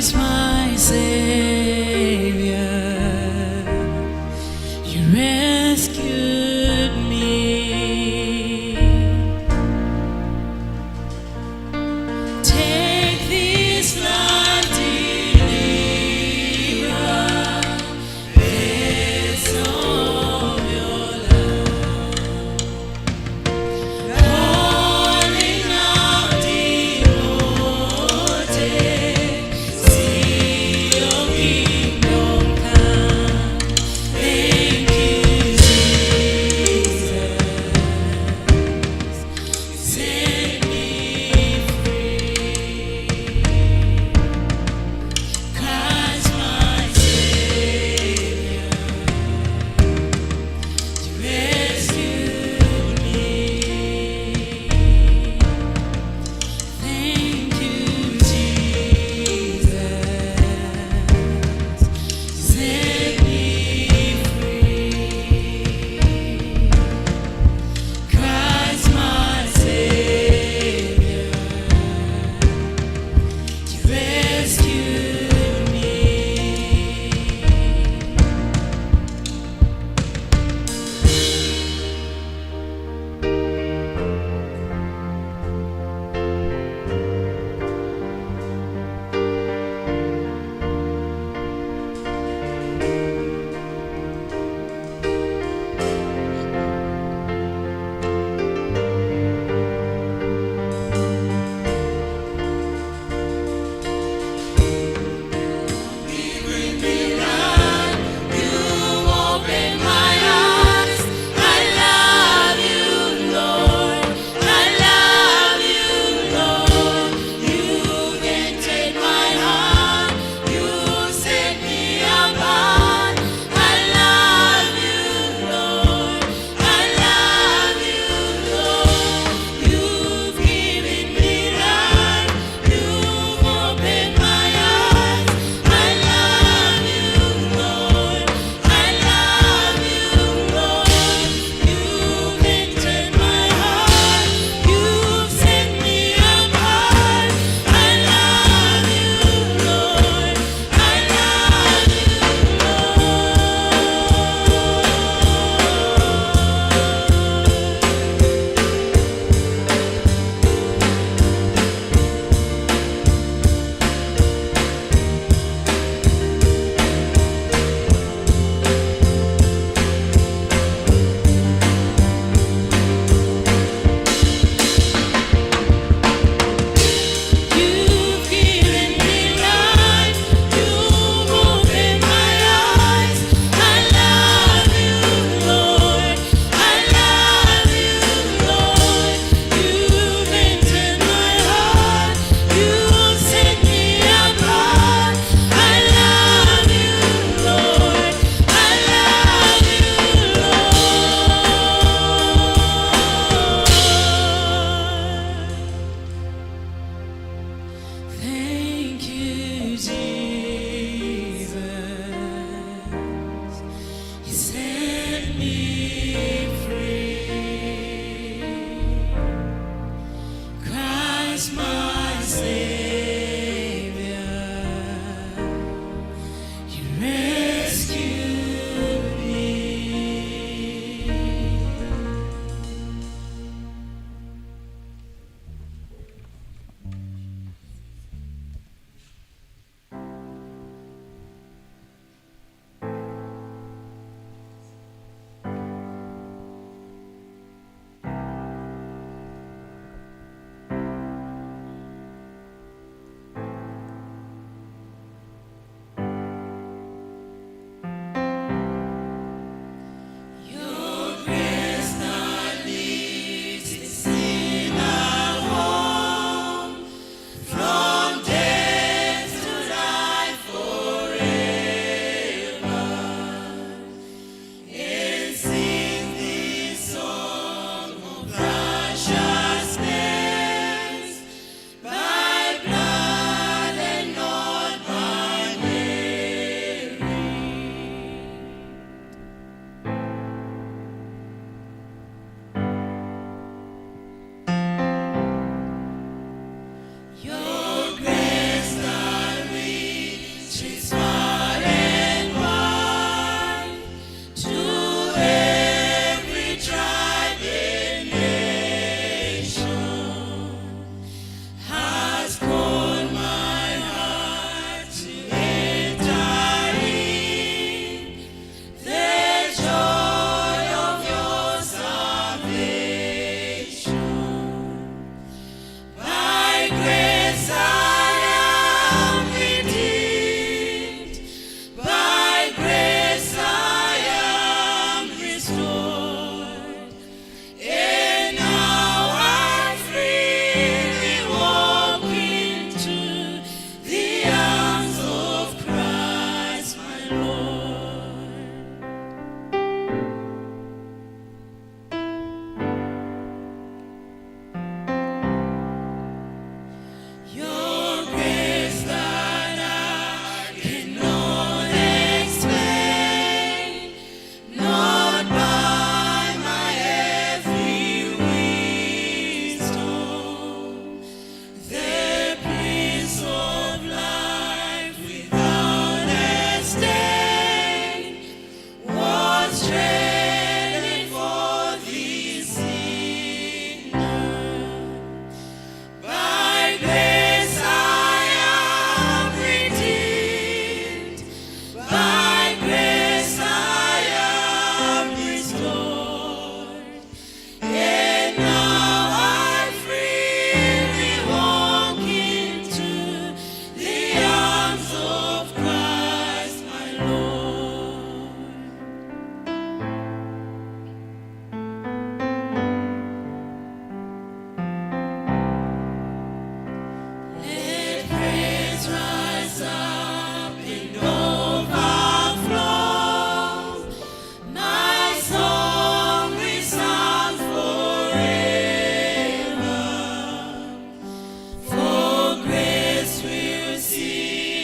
Christ, my Savior, you rescued me. Take this life, deliverer, this of your love. Holy now devoted, see your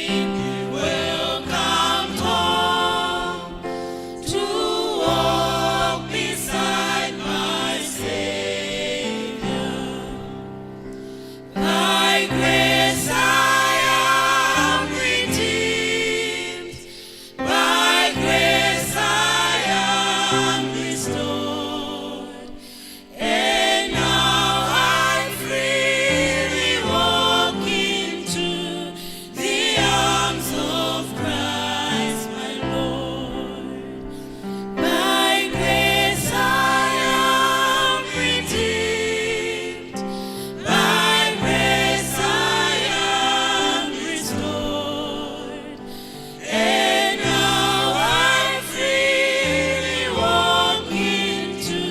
Been welcomed home to walk beside my Savior. By grace I am redeemed. By grace I am restored. And now I freely walk into the arms of Christ my Lord. By grace I am redeemed. By grace I am restored. And now I freely walk into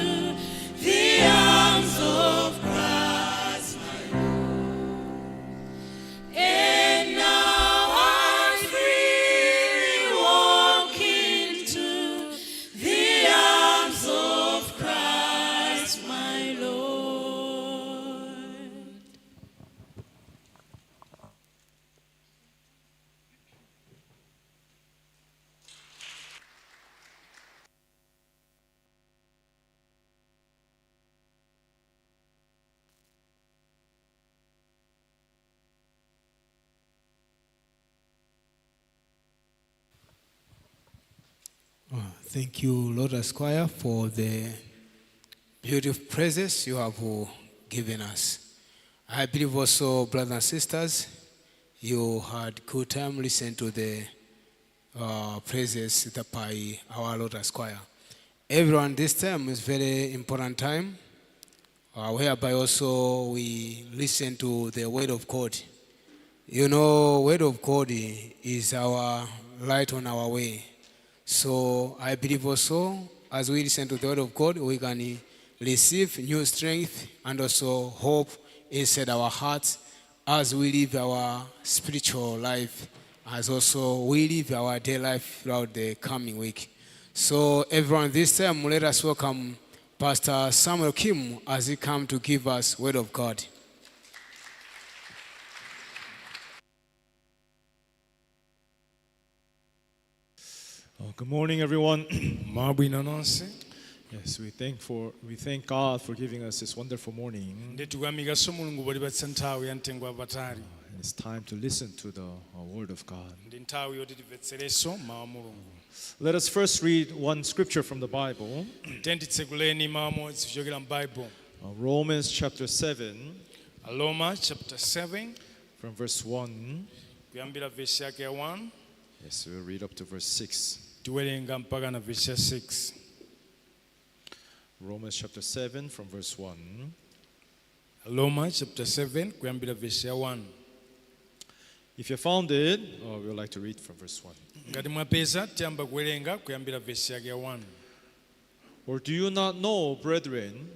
the arms of Christ my Lord. And now I freely walk into the arms of Christ my Lord. Thank you, Lotus Choir, for the beautiful praises you have given us. I believe also, brothers and sisters, you had good time listen to the praises that by our Lotus Choir. Everyone, this time is very important time, whereby also we listen to the word of God. Word of God is our light on our way. So I believe also, as we listen to the word of God, we can receive new strength and also hope inside our hearts as we live our spiritual life, as also we live our day life throughout the coming week. So everyone, this time let us welcome Pastor Samuel Kim as he come to give us word of God. Good morning, everyone. Mabwino nonse. Yes, we thank God for giving us this wonderful morning. Ndi tikuyamikanso Mulungu potipatsa nthawi ya mtengo wapatali. And it's time to listen to the Word of God. Ndi nthawi yoti timvetserenso mawu a Mulungu. Let us first read one scripture from the Bible, Titsekuleni mawu amodzi kuchokera m'Bible. Romans chapter 7, Roma chapter 7, from verse 1. Kuyambira vesi yake ya 1. Yes, we'll read up to verse 6. Tiwerenga mpaka na vesi ya 6. Romans chapter 7, from verse 1. Roma chapter 7 kuyambira vesi ya 1. If you found it, we would like to read from verse 1. Ngati mwapeza, tiyamba kuwerenga kuyambira vesi yake ya 1. Or do you not know, brethren,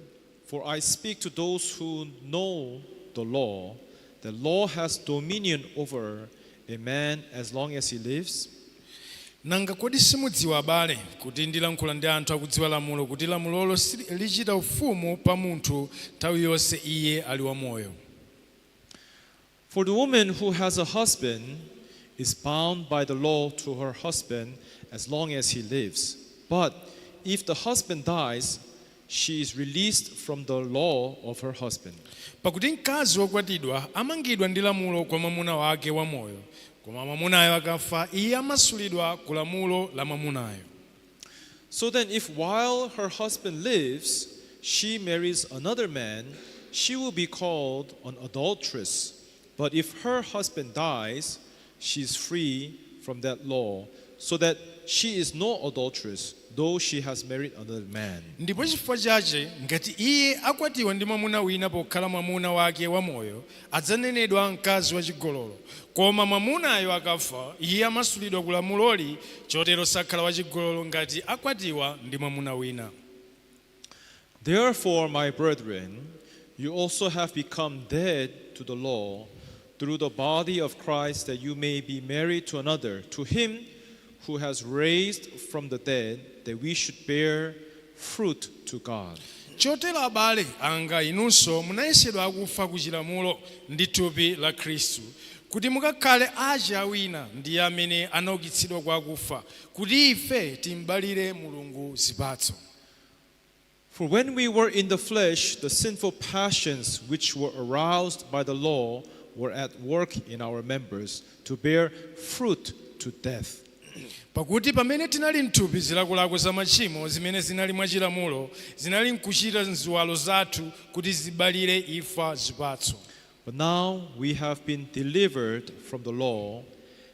for I speak to those who know the law, the law has dominion over a man as long as he lives? Nanga kodi simudziwa, abale, kuti ndilankhula ndi anthu akudziwa lamulo, kuti lamulolo lichita ufumu pa munthu nthawi yonse iye ali wamoyo? For the woman who has a husband is bound by the law to her husband as long as he lives. But if the husband dies, she is released from the law of her husband. Pakuti mkazi wokwatidwa amangidwa ndi lamulo kwa mwamuna wake wamoyo, koma mwamunayo akafa, iye amasulidwa ku lamulo la mwamunayo. So then, if while her husband lives, she marries another man, she will be called an adulteress. But if her husband dies, she is free from that law, so that she is no adulteress, though she has married another man. Ndipo chifukwa chache ngati iye akwatiwa ndi mwamuna wina pokhala mwamuna wake wamoyo, adzanenedwa mkazi wachigololo. Koma mwamunayo akafa, iye amasulidwa ku lamuloli, chotero sakhala wachigololo ngati akwatiwa ndi mwamuna wina. Therefore, my brethren, you also have become dead to the law through the body of Christ, that you may be married to another, to him who has raised from the dead, that we should bear fruit to God. Chotero, abale anga, inunso munayesedwa akufa ku chilamulo ndi thupi la Khristu, Kuti mukakhale ache a wina, ndiye amene anaukitsidwa kwa akufa, kuti ife timbalire Mulungu zipatso. For when we were in the flesh, the sinful passions which were aroused by the law were at work in our members to bear fruit to death. Pakuti pamene tinali mthupi, zilakolako za machimo zimene zinali mwachilamulo zinali nkuchita mziwalo zathu kuti zibalire imfa zipatso. But now we have been delivered from the law,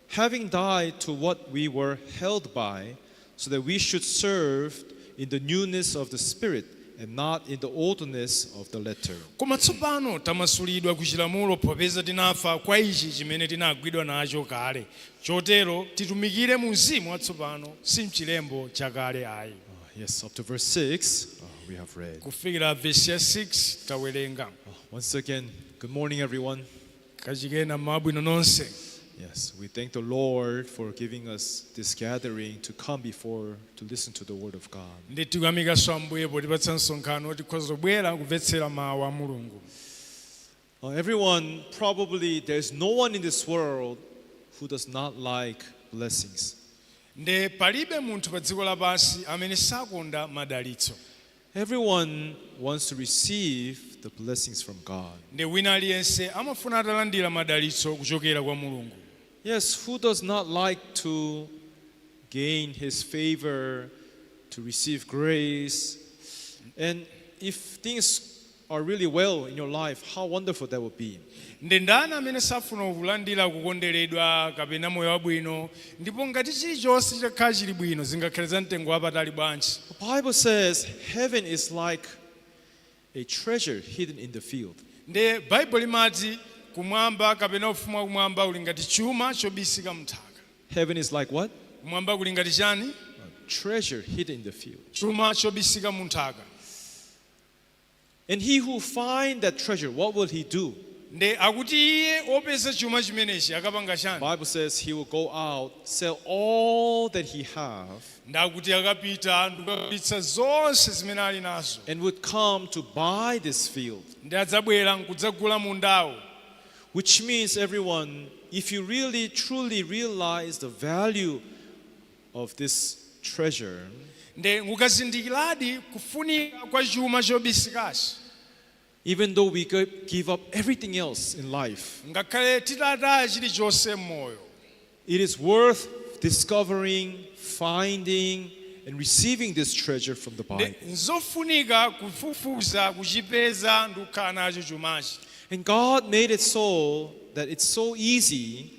having died to what we were held by, so that we should serve in the newness of the Spirit and not in the oldness of the letter. Koma tsopano tamasulidwa ku chilamulo, popeza tinafa kwa ichi chimene tinagwidwa nacho kale, chotero titumikire mu mzimu watsopano, si mchilembo chakale ayi. Yes, up to verse 6, we have read. Kufikira vesi ya 6 tawerenga. Once again, good morning, everyone. Kachikena, mabwino nonse. Yes, we thank the Lord for giving us this gathering to come before to listen to the word of God. Ndi tikuyamikanso Ambuye potipatsa msonkhano tikhoza kubwera kumvetsera mawu a Mulungu. Everyone, probably there's no one in this world who does not like blessings. Nde palibe munthu pa dziko lapansi amene sakonda madalitso. Everyone wants to receive the blessings from God. Nde wina aliyense amafuna atalandira madalitso kuchokera kwa Mulungu. Yes, who does not like to gain his favor, to receive grace? And if things are really well in your life, how wonderful that would be. Ndi ndani amene safuna kulandira kukonderedwa kapena moyo wabwino? Ndipo ngati chilichonse chakhala chili bwino, zingakhale za mtengo wapatali bwanji! The Bible says heaven is like a treasure hidden in the field. Ndi Baibulo limati kumwamba kapena ufumu wakumwamba uli ngati chuma chobisika mnthaka. Heaven is like what? Kumwamba kuli ngati chani? A treasure hidden in the field. Chuma chobisika munthaka. And he who find that treasure, what will he do? Ndi akuti iye wopeza chuma chimenechi akapanga chani? Bible says he will go out, sell all that he have, Ndakuti akapita ndikukagulitsa zonse zimene ali nazo and would come to buy this field. Ndi adzabwera nkudzagula mundawo. Which means, everyone, if you really truly realize the value of this treasure, Ndi mukazindikiradi kufunika kwa chuma chobisikachi, even though we give up everything else in life, ngakhale titataya chilichonse m'moyo, it is worth discovering, finding, and receiving this treasure from the ndi Bible. nzofunika kufufuza, kuchipeza ndi kukhala nacho chumachi. And God made it so that it's so easy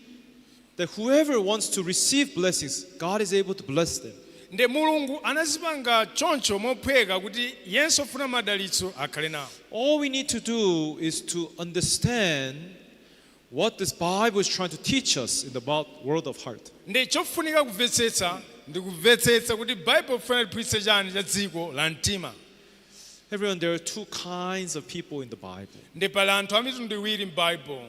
that whoever wants to receive blessings, God is able to bless them. Ndi Mulungu anazipanga choncho mophweka kuti yense ofuna madalitso akhale nawo. All we need to do is to understand what this Bible is trying to teach us in the world of heart. Ndi chofunika kumvetsetsa ndi kumvetsetsa kuti Baibulo ifuna liphunzitse chani cha dziko la mtima. Everyone, there are two kinds of people in the Bible Ndi pali anthu a mitundu iwiri m'Baibulo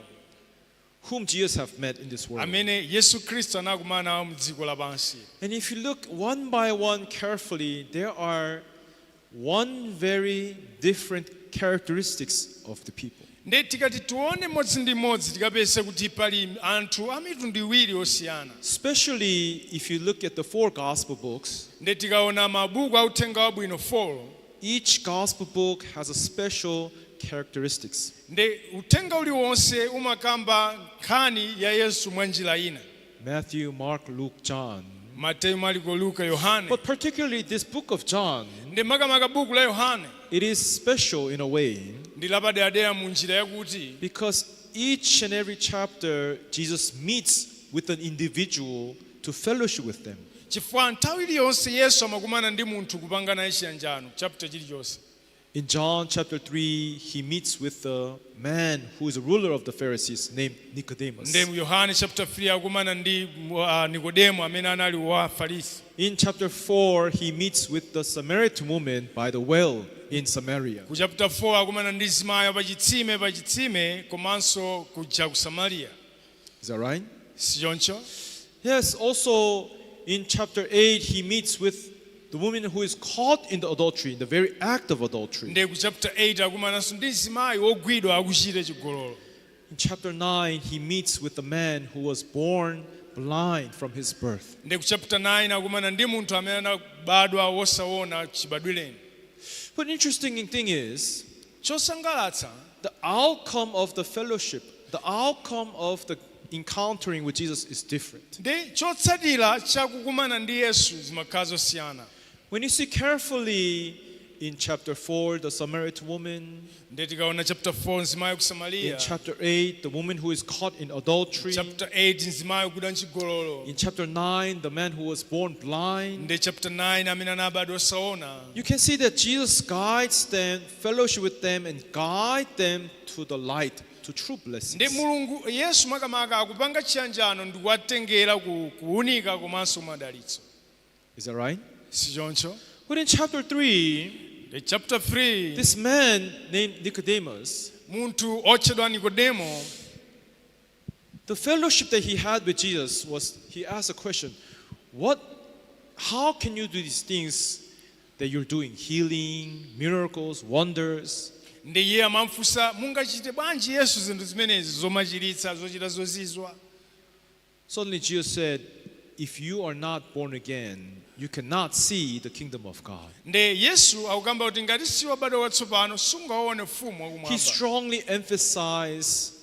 whom Jesus have met in this world. amene Yesu Khristu anakumana nawo mdziko lapansi. And if you look one by one carefully, there are one very different characteristics of the people. Ndi tikati tione mmodzi ndi mmodzi, tikapeza kuti pali anthu a mitundu iwiri osiyana. Especially if you look at the four gospel books, Ndi tikaona mabuku a uthenga wabwino 4, each gospel book has a special characteristics. Ndi uthenga uliwonse umakamba nkhani ya Yesu mwa njira ina. Matthew, Mark, Luke, John. Mateyu, Mariko, Luka, Yohane. But particularly this book of John, Ndi makamaka buku la Yohane it is special in a way ndi lapaderadera mu njira yakuti because each and every chapter Jesus meets with an individual to fellowship with them. Chifukwa nthawi iliyonse Yesu amakumana ndi munthu kupanga naye chiyanjano, chapter chilichonse. In John chapter 3, he meets with the man who is a ruler of the Pharisees named Nicodemus. Ndi mu Yohane chapter 3 akumana ndi Nikodemo amene anali wa Farisi. In chapter 4, he meets with the Samaritan woman by the well in Samaria. Ku chapter 4 akumana ndi mzimayi pa chitsime komanso kuja ku Samariya. Is that right? Sichoncho? Yes, also in chapter 8, he meets with the woman who is caught in the adultery, in the very act of adultery. Ndi ku chapter 8 akumananso ndi mzimayi wogwidwa akuchita chigololo. In chapter 9, he meets with the man who was born blind from his birth. Ndi ku chapter 9 akumana ndi munthu amene anabadwa wosaona chibadwireni. But interesting thing is, Chosangalatsa, the outcome of the fellowship, the outcome of the encountering with Jesus is different. Ndi chotsatira chakukumana ndi Yesu zimakhala zosiyana. When you see carefully in chapter 4, the Samaritan woman, Ndi tikaona chapter 4, mzimayi ku in Samariya, chapter 8, the woman who is caught in adultery, chapter 8, mzimayi kuda mchigololo, in chapter 9, the man who was born blind, ndi chapter 9, amene anabadwa osaona, you can see that Jesus guides them, fellowship with them, and guide them to the light, to true ndi blessings. Mulungu Yesu makamaka akupanga chiyanjano ndi kuwatengera ku kuwunika komanso madalitso. Is that right? Si choncho? But in chapter 3, Ndi chapter 3, this man named Nicodemus, munthu otchedwa Nikodemo, the fellowship that he had with Jesus was he asked a question, what how can you do these things that you're doing? Healing, miracles, wonders. Ndi iye amamfunsa mungachite bwanji Yesu zinthu zimenezi zomachiritsa zochita zozizwa. Suddenly Jesus said, if you are not born again, you cannot see the kingdom of God. Ndi Yesu akukamba kuti ngati siwabadwa watsopano sungaone ufumu He wakumwamba. strongly emphasized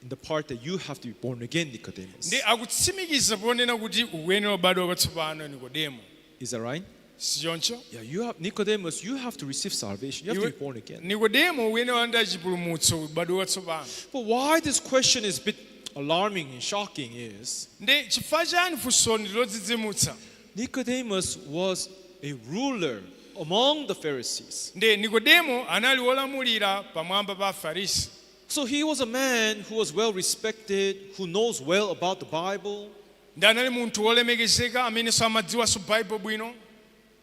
in the part that you have to be born again, Nicodemus. Ndi akutsimikiza ponena kuti ukuyenera ubadwa watsopano, Nikodemo. Is that right? Si choncho? Yeah, you have Nicodemus, you have to receive salvation. You have to Iwe- be born again. Nikodemo ukuyenera kulandira chipulumutso ubadwe watsopano. But why this question is a bit alarming and shocking is Ndi chifukwa chani funsoli ndi lodzidzimutsa? Nicodemus was a ruler among the Pharisees. Ndi Nikodemo anali wolamulira pamwamba pa Afarisi. So he was a man who was well respected, who knows well about the Bible. Ndi anali munthu wolemekezeka amenenso amadziwanso Baibulo bwino.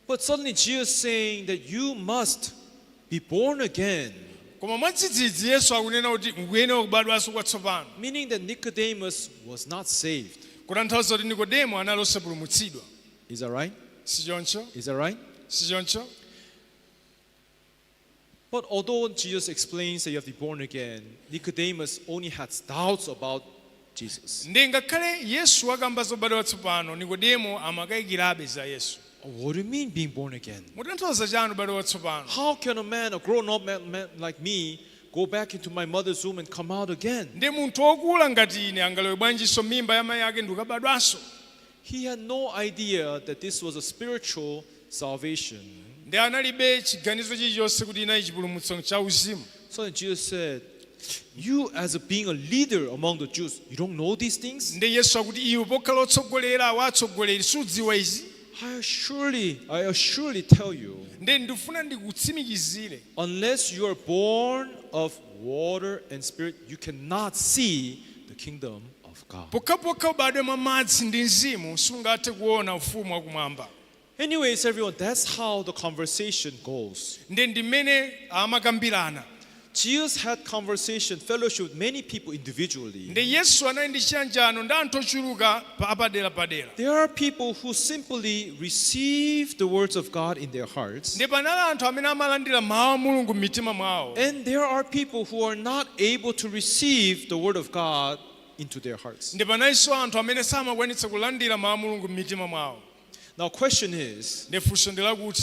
But suddenly Jesus saying that you must be born again, Koma mwadzidzidzi Yesu akunena kuti ukuyenera kubadwanso kwatsopano, meaning that Nicodemus was not saved. Kutanthauza kuti Nikodemo anali osapulumutsidwa. Is that right? Si choncho? Is that right? Si choncho? But although Jesus explains that you have to be born again, Nicodemus only had doubts about Jesus. Ndi ngakhale Yesu akamba zobadwa watsopano, Nikodemo amakayikirabe za Yesu. What do you mean being born again? Mutanthauza chani ubadwa watsopano? How can a man, a grown up man like me, go back into my mother's womb and come out again? Ndi munthu wokula ngati ine angalowe bwanjinso mimba ya mayi ake ndikukabadwanso? He had no idea that this was a spiritual salvation. Ndi analibe chiganizo chilichonse kuti inali chipulumutso cha uzimu. So then Jesus said, you as a being a leader among the Jews, you don't know these things? Ndi Yesu akuti iwe pokhala otsogolera wa atsogoleri sudziwa izi? I surely tell you, Ndi ndifuna ndikutsimikizire, unless you are born of water and spirit, you cannot see the kingdom of God. Pokhapokha ubadwe mwa madzi ndi mzimu sungathe kuona ufumu wakumwamba. Anyways, everyone, that's how the conversation goes. Ndi ndimene amakambirana. Jesus had conversation, fellowship with many people individually. Ndi Yesu anali ndi chiyanjano ndi anthu ochuluka apadera padera. There are people who simply receive the words of God in their hearts. Ndi panali anthu amene amalandira mawu a Mulungu m'mitima mwawo. And there are people who are not able to receive the word of God into their hearts. Ndi panalinso anthu amene samakwanitsa kulandira mawu a Mulungu m'mitima mwawo. Now, question is, Ndi funso ndi lakuti,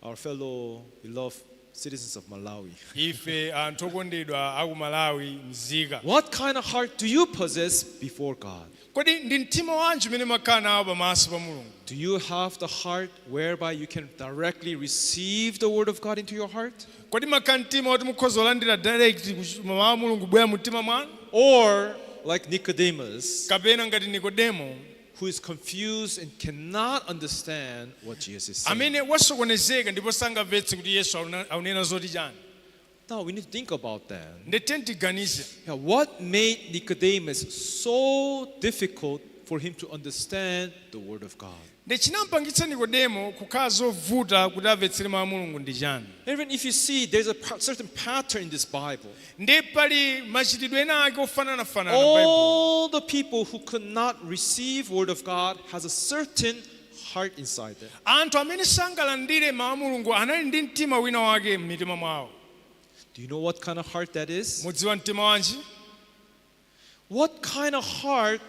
our fellow beloved citizens of Malawi, ife anthu okondedwa aku Malawi mzika, what kind of heart do you possess before God? Kodi ndi mtima wanji umene makhala nawo pamaso pa Mulungu? Do you have the heart whereby you can directly receive the word of God into your heart? Kodi makhala mtima woti mukhoza kulandira direct mawu a Mulungu bwera mtima mwanu? Or like Nicodemus, Kapena ngati Nikodemo, who is confused and cannot understand what Jesus is saying? Amene wasokonezeka ndipo sangamvetse kuti Yesu akunena zoti chani? Now we need to think about that. Ndi tiganize. Yeah, what made Nicodemus so difficult for him to understand the word of God? Ndi chinampangitsa Nikodemo kukhala zovuta kuti amvetsere mawu a Mulungu ndi chani? Even if you see, there's a certain pattern in this Bible. Ndi pali machitidwe ena ake ofananafanana m'Baibulo. All the people who could not receive word of God has a certain heart inside them. Anthu amene sangalandire mawu a Mulungu anali ndi mtima wina wake m'mitima mwawo. Do you know what kind of heart that is? Mudziwa mtima wanji? What kind of heart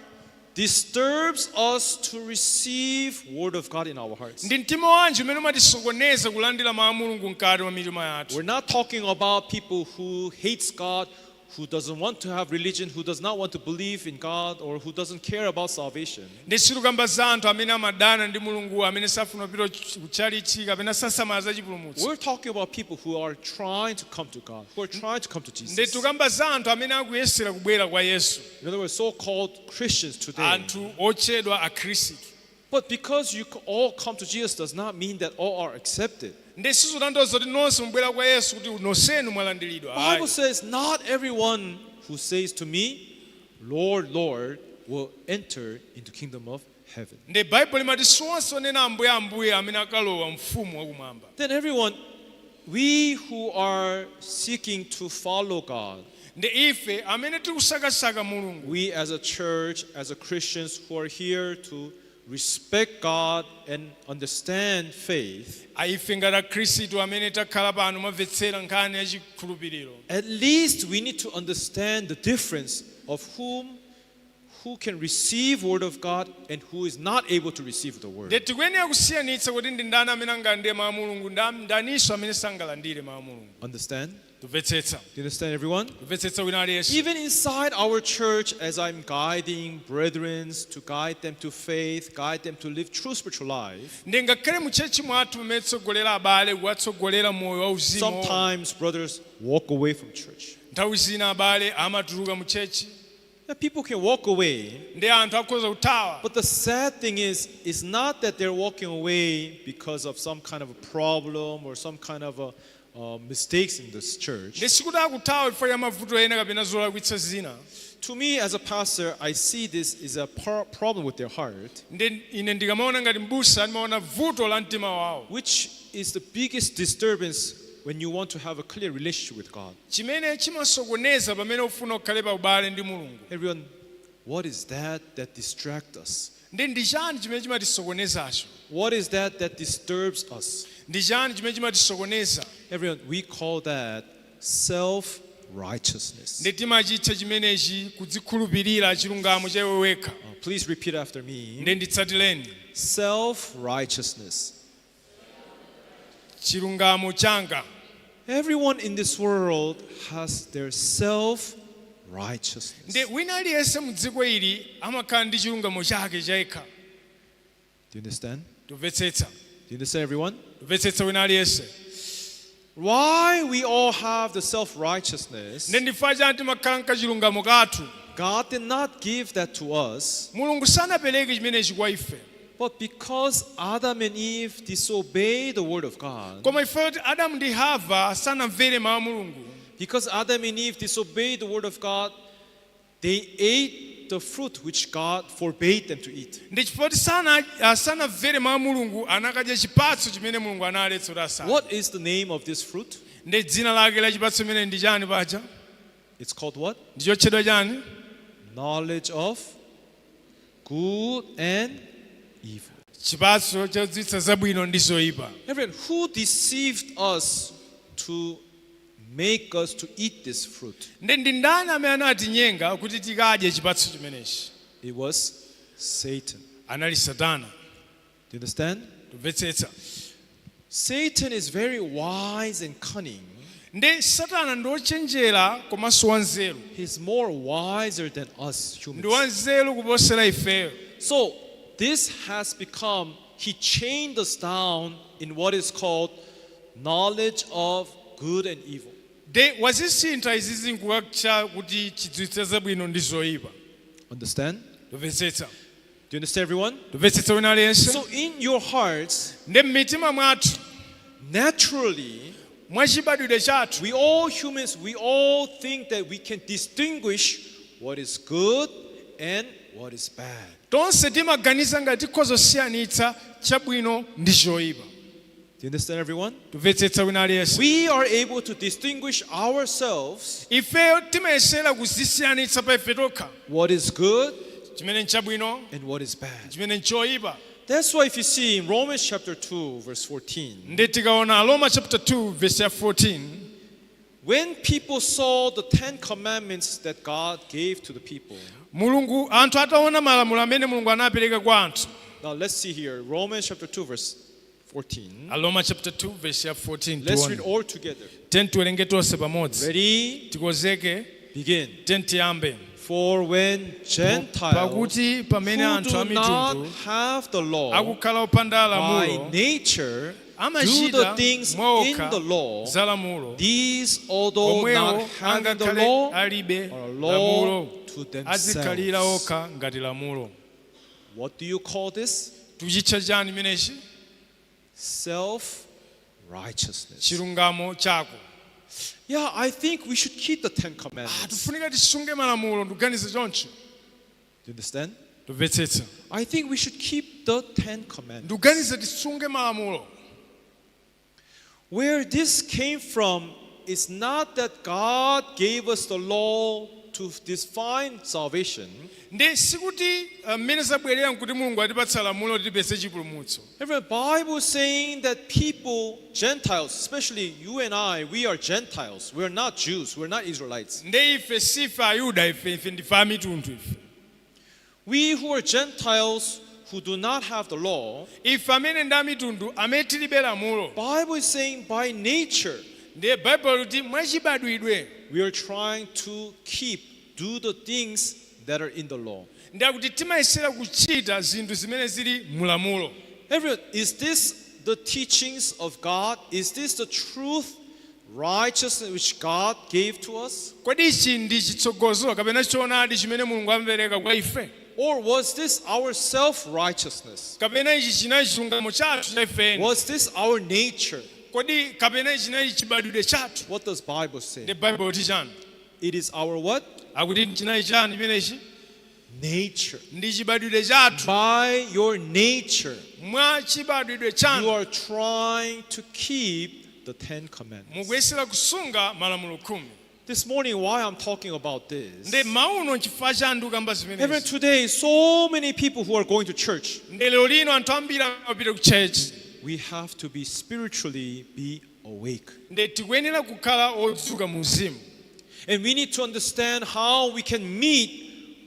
disturbs us to receive word of God in our hearts? Ndi mtima wanji umene umatisokoneza kulandira mawu a Mulungu mkati mwa mitima yathu? We're not talking about people who hates God, who doesn't want to have religion, who does not want to believe in God, or who doesn't care about salvation. Ndi sitikamba za anthu amene amadana ndi Mulungu, amene safuna kupita kutchalichi kapena sasamala za chipulumutso. We're talking about people who are trying to come to God, who are trying to come to Ndi Jesus. tikamba za anthu amene akuyesera kubwera kwa Yesu. In other words, so-called Christians today. Anthu otchedwa akhristu. But because you all come to Jesus does not mean that all are accepted. Ndi sizotanthauza kuti nonse mubwera kwa Yesu kuti nonsenu mwalandiridwa. The Bible says, not everyone who says to me, "Lord, Lord," will enter into kingdom of heaven. Ndi Baibulo limati si onse onena Ambuye, Ambuye amene akalowa mfumu wakumwamba. Then everyone, we who are seeking to follow God, Ndi ife amene tikusakasaka Mulungu, we as a church, as a Christians who are here to respect God and understand faith, aife ngati akhristu amene takhala pano mwamvetsera nkhani ya chikhulupiriro, at least we need to understand the difference of who can receive word of God and who is not able to receive the word. Ndi tikuyenera kusiyanitsa kuti ndi ndani amene angalandire mawu a Mulungu, ndaninso amene sangalandire mawu a Mulungu. Understand? Tumvetsetsa? Do you understand, everyone? Tumvetsetsa wina aliyense? Even inside our church, as I'm guiding brethren to guide them to faith, guide them to live true spiritual life, Ndi ngakhale mu church mwathu pamene tsogolera abale kuwatsogolera moyo wauzimu, sometimes brothers walk away from church. Nthawi zina abale amatuluka mu church. Now, people can walk away, Ndi anthu akhoza kuthawa. But the sad thing is, it's not that they're walking away because of some kind of a problem or some kind of mistakes in this church. Ndi sikuti akuthawa chifukwa cha mavuto ena kapena zolakwitsa zina. To me, as a pastor, I see this is a problem with their heart, Ndi ine ndikamaona ngati mbusa ndimaona vuto la mtima wawo, which is the biggest disturbance when you want to have a clear relationship with God. Chimene chimasokoneza pamene ufuna ukhale pa ubale ndi Mulungu. Everyone, what is that that distracts us? Ndi chani chimene chimatisokonezacho? What is that that disturbs us? Ndi chani chimene chimatisokoneza? Everyone, we call that self righteousness. Ndi timachitcha chimenechi kudzikhulupirira chilungamo cha iwe wekha. Please repeat after me. Ndi nditsatireni. Self righteousness. Chilungamo changa. Everyone in this world has their self righteousness. Ndi wina aliyense mu dziko ili amakhala ndi chilungamo chake chayekha. Do you understand? Tumvetsetsa? Do you understand, everyone? Tumvetsetsa wina aliyense? Why we all have the self righteousness? Ndi ndifa chani timakhala nkachilungamo kathu? God did not give that to us, Mulungu sanapereke chimenechi kwa ife, but because Adam and Eve disobeyed the word of God, koma ife kuti Adamu ndi Hava sanamvere mawu a Mulungu, because Adam and Eve disobeyed the word of God, they ate the fruit which God forbade them to eat. Ndi chifukwa kuti sanamvere mawu a Mulungu anakadya chipatso chimene Mulungu analetsa kuti asadye. What is the name of this fruit? Ndi dzina lake la chipatso chimene ndi chani paja? It's called what? Ndi chotchedwa chani? Knowledge of good and evil. Chipatso chodziwitsa zabwino ndi zoyipa. Everyone, who deceived us to make us to eat this fruit? Ndi ndani amene anatinyenga kuti tikadye chipatso chimenechi? It was Satan. Anali Satana. Do you understand? Tumvetsetsa? Satan is very wise and cunning. Ndi Satana ndi wochenjera komanso wanzeru. He's more wiser than us Ndi humans. wanzeru kuposera ifeyo. So this has become, he chained us down in what is called knowledge of good and evil. Ndi wazisintha izizi nkukacha kuti chidziwitso zabwino ndi zoyipa. Understand? Tumvetsetsa? Do you understand, everyone? Tumvetsetsa wina aliyense? So in your hearts, Ndi m'mitima mwathu, naturally, mwachibadwidwe chathu, we all humans, we all think that we can distinguish what is good and what is bad. Tonse timaganiza ngati tikhoza kusiyanitsa chabwino ndi choyipa. Do you understand, everyone? Tumvetsetsa wina aliyense? We are able to distinguish ourselves Ifeyo timayesera kuzisiyanitsa pa ife tokha what is good chimene nchabwino and what is bad. chimene nchoyipa. That's why if you see in Romans chapter 2, verse 14, Ndi tikaona Roma chapter 2 verse ya 14, When people saw the Ten Commandments that God gave to the people, Mulungu anthu ataona malamulo amene Mulungu anapereka kwa anthu. Now let's see here Romans chapter 2, verse 14. Aroma chapter 2 verse ya 14. Let's read tione. all together. Tiyeni tiwerenge tonse pamodzi. Ready? Tikonzeke. Begin. Tiyeni tiyambe. For when Gentiles Pakuti pamene who anthu do a not mitundu have the law akukhala opanda by lamulo nature do the amachita things in mwaokha the law, za lamulo, these, although not omwewo having the angakhale law, alibe are a law lamulo to azikhalira themselves. okha ngati lamulo. What do you call this? Tuchitcha chani imenechi? Self righteousness. Chilungamo chako. Yeah, I think we should keep the Ten Commandments. Tifunika tisunge malamulo, ndikuganiza choncho. Do you understand? Tumvetsetsa? I think we should keep the Ten Commandments. Ndikuganiza tisunge malamulo. Where this came from is not that God gave us the law to define salvation. Ndi sikuti mmene zabwerera nkuti Mulungu atipatsa lamulo tipeze chipulumutso. Every Bible is saying that people, Gentiles, especially you and I, we are Gentiles. We are not Jews. We are not Israelites. Ndi ife sife Ayuda, ife ndife amitundu ife. We who are Gentiles who do not have the law, Ife amene ndi amitundu amene tilibe lamulo, Bible is saying by nature ndiye Baibulo kuti mwachibadwidwe we are trying to keep, do the things that are in the law. ndi akuti timayesera kuchita zinthu zimene zili mulamulo. Everyone, is this the teachings of God? Is this the truth, righteousness which God gave to us? Kodi ichi ndi chitsogozo kapena choonadi chimene Mulungu amapereka kwa ife? Or was this our self righteousness? Kapena ichi chinali chilungamo chathu cha ifeni? Was this our nature? Kodi kapena ichi chinali chibadwidwe chathu? What does Bible say? Ndi Baibulo kuti chani? It is our what? Akuti chinali chani chimenechi? Nature. Ndi chibadwidwe chathu. By your nature, Mwa chibadwidwe you chanu are trying to keep the Ten Commandments. mukuyesera kusunga malamulo khumi. This morning, why I'm talking about this? Ndi mauno nchifukwa chani ndikukamba Even zimenezi? today, so many people who are going to church, Ndi lero lino anthu ambiri amapita ku church. we have to be spiritually be awake. Ndi tikuyenera kukhala odzuka mu uzimu. And we need to understand how we can meet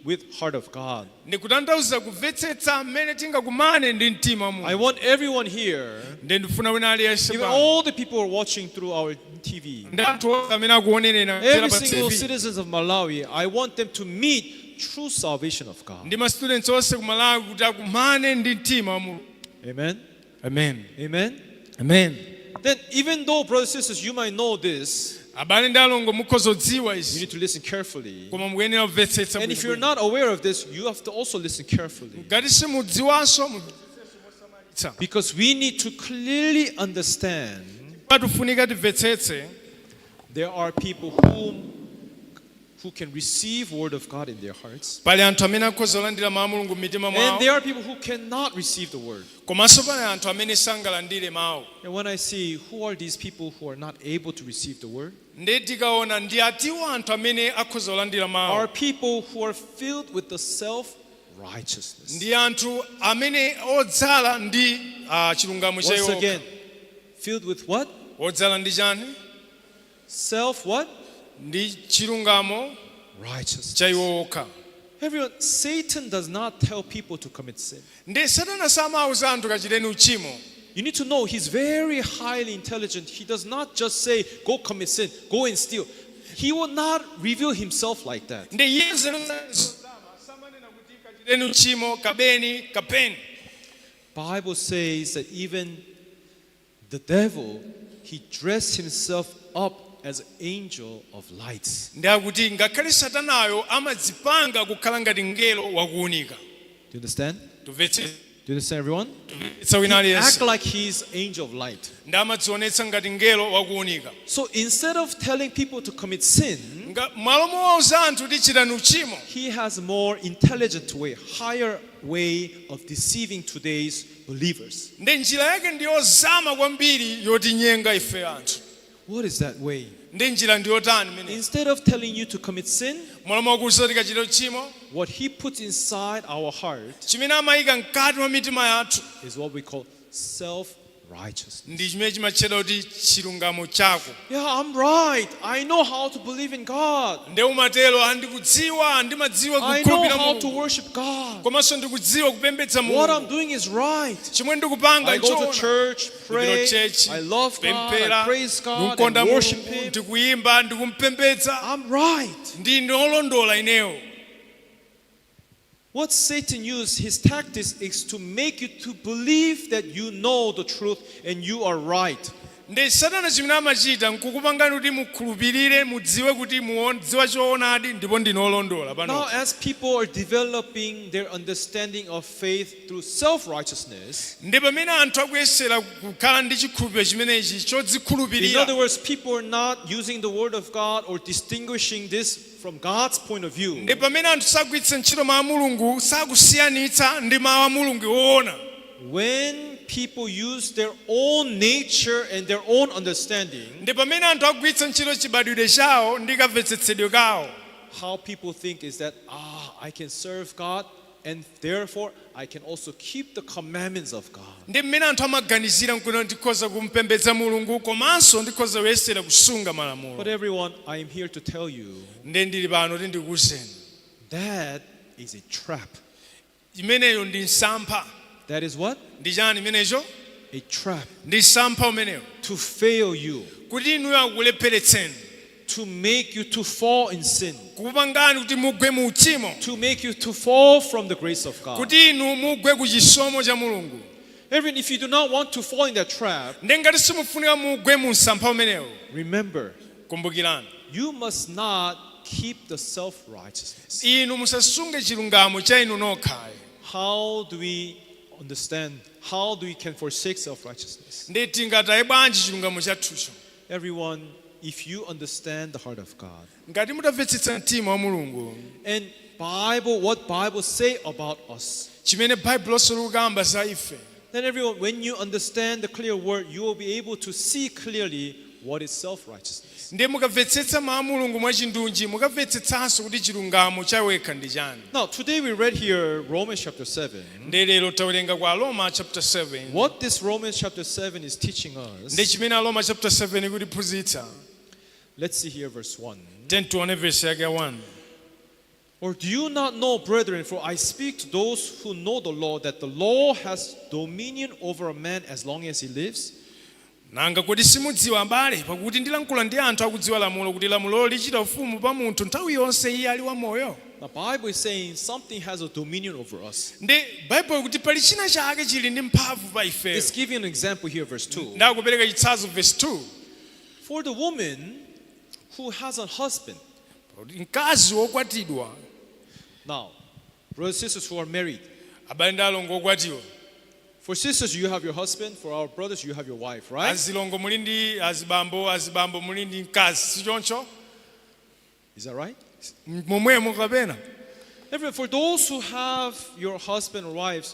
with heart of God. Ndikutanthauza kumvetsetsa mmene tingakumane ndi mtima wa I Mulungu. want everyone here, Ndi ndifuna wina aliyense even pano, all the people who are watching through our TV, ndi anthu onse amene akuonerera kudzera every pa single TV, citizens of Malawi, I want them to meet true salvation of God. ndi ma students onse ku Malawi kuti akumane ndi mtima wa Mulungu. Amen. Amen. Amen. Amen. Then, even though, brothers and sisters, you might know this, Abale ndi alongo mukhoza kudziwa you izi, need to listen carefully. koma mukuyenera kumvetsetsa And if you're bwinobwino. not aware of this, you have to also listen carefully. Ngati simudziwanso mumvetsetsenso mosamalitsa. Because we need to clearly understand Patufunika timvetsetse there are people who can receive word of God in their hearts. pali anthu amene akhoza kulandira mawu a Mulungu m'mitima And mwawo, there are people who cannot receive the word. komanso pali anthu amene sangalandire mawu. And when I see who are these people who are not able to receive the word, Ndi tikaona ndi atiwo anthu amene akhoza kulandira are mawu, people who are filled with the self righteousness. ndi anthu amene odzala ndi chilungamo cha Once iwo. again, filled with what? Odzala ndi chani? Self what? Ndi chilungamo Righteousness. cha iwo okha. Everyone, Satan does not tell people to commit sin. Ndi Satana samauza anthu kachiteni uchimo. You need to know he's very highly intelligent. He does not just say, go commit sin, go and steal. He will not reveal himself like that. Ndi iye nzeru samanena kuti kachiteni uchimo, kabeni kapeni. Bible says that even the devil, he dressed himself up as an angel of light. Ndi akuti ngakhale Satanayo amadzipanga kukhala ngati mngelo wakuunika. Do you understand? Tumvetse Do you understand, everyone? tsa wina Act aliyense. like he's angel of light. Ndi amadzionetsa ngati mngelo wakuunika. So instead of telling people to commit sin, Malo mowauza anthu kuti chitani uchimo, he has a more intelligent way, higher way of deceiving today's believers. Ndi njira yake ndiyozama kwambiri yotinyenga ife anthu. What is that way? Ndi njira ndiyotani imene? Instead of telling you to commit sin, Malo mokuwuza kuti kachite uchimo, what he puts inside our heart chimene amayika mkati mwa mitima yathu is what we call self righteousness. Ndi chimene chimatchedwa kuti chilungamo chako. Yeah, I'm right. I know how to believe in God. Nde umatero andikudziwa ndimadziwa I know kukhulupirira how to Mulungu worship God. komanso ndikudziwa kupembedza What Mulungu. I'm doing is right. Chimwe ndikupanga I go to nchoona. church, pray. Ndipita church, I love God. I pemphera, praise God ndikukonda and worship Mulungu, Him. ndikuyimba ndikumpembedza. I'm right. Ndi nolondola ineyo. What Satan used, his tactics, is to make you to believe that you know the truth and you are right. Ndi satana chimene amachita nkukupangani kuti mukhulupirire mudziwe kuti mudziwa choonadi ndipo ndinolondola pano. Now, as people are developing their understanding of faith through self righteousness, Ndi pamene anthu akuyesera kukhala ndi chikhulupiriro chimenechi in chodzikhulupirira, other words, people are not using the word of God or distinguishing this from God's point of view. Ndi pamene anthu sagwiritsa ntchito mawu a Mulungu sakusiyanitsa ndi mawu a Mulungu woona. When people use their own nature and their own understanding, Ndi pamene anthu akugwiritsa ntchito chibadwidwe chawo ndi kamvetsetsedwe kawo, how people think is that, ah, I can serve God and therefore I can also keep the commandments of God. Ndi mmene anthu amaganizira nkuno ndikhoza kumpembedza Mulungu komanso ndikhoza kuyesera kusunga malamulo. But everyone, I am here to tell you Ndi ndili pano kuti ndikuwuzeni that is a trap. Imeneyo ndi msampha. That is what? Ndi chani imenecho? A trap Ndi msampha umenewo to fail you, kuti inuyo akulepheretseni, to make you to fall in sin, kukupangani kuti mugwe mu uchimo, to make you to fall from the grace of God. Kuti inu mugwe ku chisomo cha Mulungu. Everyone, if you do not want to fall in that trap, Ndi ngati simufunika mugwe mu msampha umenewo, remember, kumbukirani, you must not keep the self righteousness. Inu musasunge chilungamo cha inu nokhayo. How do we understand? How do we can forsake self righteousness? Ndi tingataye bwanji chilungamo chathucho? Everyone, if you understand the heart of God Ngati mutamvetsetsa mtima wa Mulungu and Bible, what Bible say about us, chimene Baibulo likukamba za ife, then everyone, when you understand the clear word, you will be able to see clearly what is self-righteousness. Ndiye mukamvetsetsa mawu a Mulungu mwachindunji mukamvetsetsanso kuti chilungamo chawekha ndi chani. Now, today we read here Romans chapter 7. Ndi lero tawerenga kwa Roma chapter 7. What this Romans chapter 7 is teaching Ndi us, chimene Aroma chapter 7 ikutiphunzitsa, let's see here verse 1. 10 tione verse yake ya 1. Or do you not know, brethren, for I speak to those who know the law, that the law has dominion over a man as long as he lives? Nanga kodi simudziwa abale pakuti ndilankhula ndi anthu akudziwa lamulo kuti lamulo lichita ufumu pa munthu nthawi yonse iye ali wamoyo? The Bible is saying something has a dominion over us. Ndi Baibulo kuti pali china chake chili ndi mphamvu pa ifeyo. It's giving an example here, verse 2. Ndakupereka chitsanzo verse 2. For the woman who has a husband, Pakuti mkazi wokwatidwa, now, brothers and sisters who are married, abale ndi alongo okwatiwa, for sisters, you have your husband, for our brothers, you have your wife, right? Azilongo muli ndi azibambo azibambo muli ndi mkazi sichoncho? Is that right? Momwemo kapena? Everyone, for those who have your husband or wives,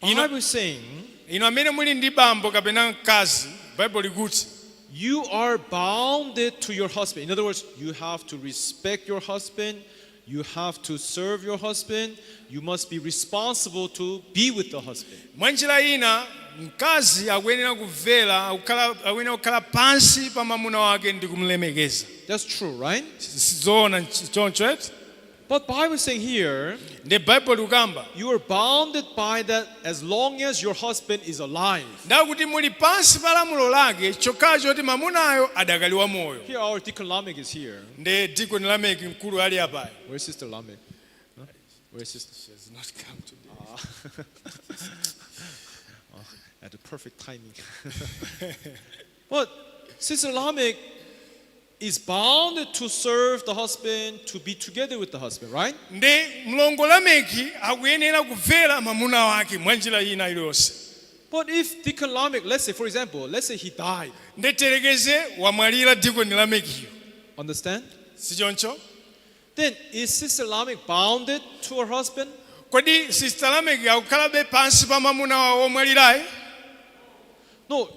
Bible is saying inu amene muli ndi bambo kapena mkazi Baibulo likuti you are bounded to your husband. In other words, you have to respect your husband, you have to serve your husband, you must be responsible to be with the husband. Mwa njira ina mkazi akuyenera kumvera akuyenera kukhala pansi pa mwamuna wake ndi kumlemekeza. That's true, right? Zoona choncho eti? But Bible is saying here, Ndi Baibulo likukamba you are bounded by that as long as your husband is alive. ndakuti muli pansi pa lamulo lake chokhacho kuti mamunayo adakali wa moyo. Here our Deacon Lamek is here. Ndi Deacon Lameki mkulu ali apayo. Where's Sister Lamek? Huh? Where's Sister? She has not come today. Oh, at the perfect timing. But Sister Lamek is bound to serve the husband, to be together with the husband, right? Ndi mlongo Lameki akuyenera kumvera mwamuna wake mwa njira ina iliyonse. But if Deacon Lamek, let's say, for example, let's say he died, Ndi tiyerekeze wamwalira Deacon Lamekiyo, understand? Sichoncho? Then is Sister Lamek bounded to her husband? Kodi Sister Lameki akukhalabe pansi pa mwamuna wawo omwalirayi? No,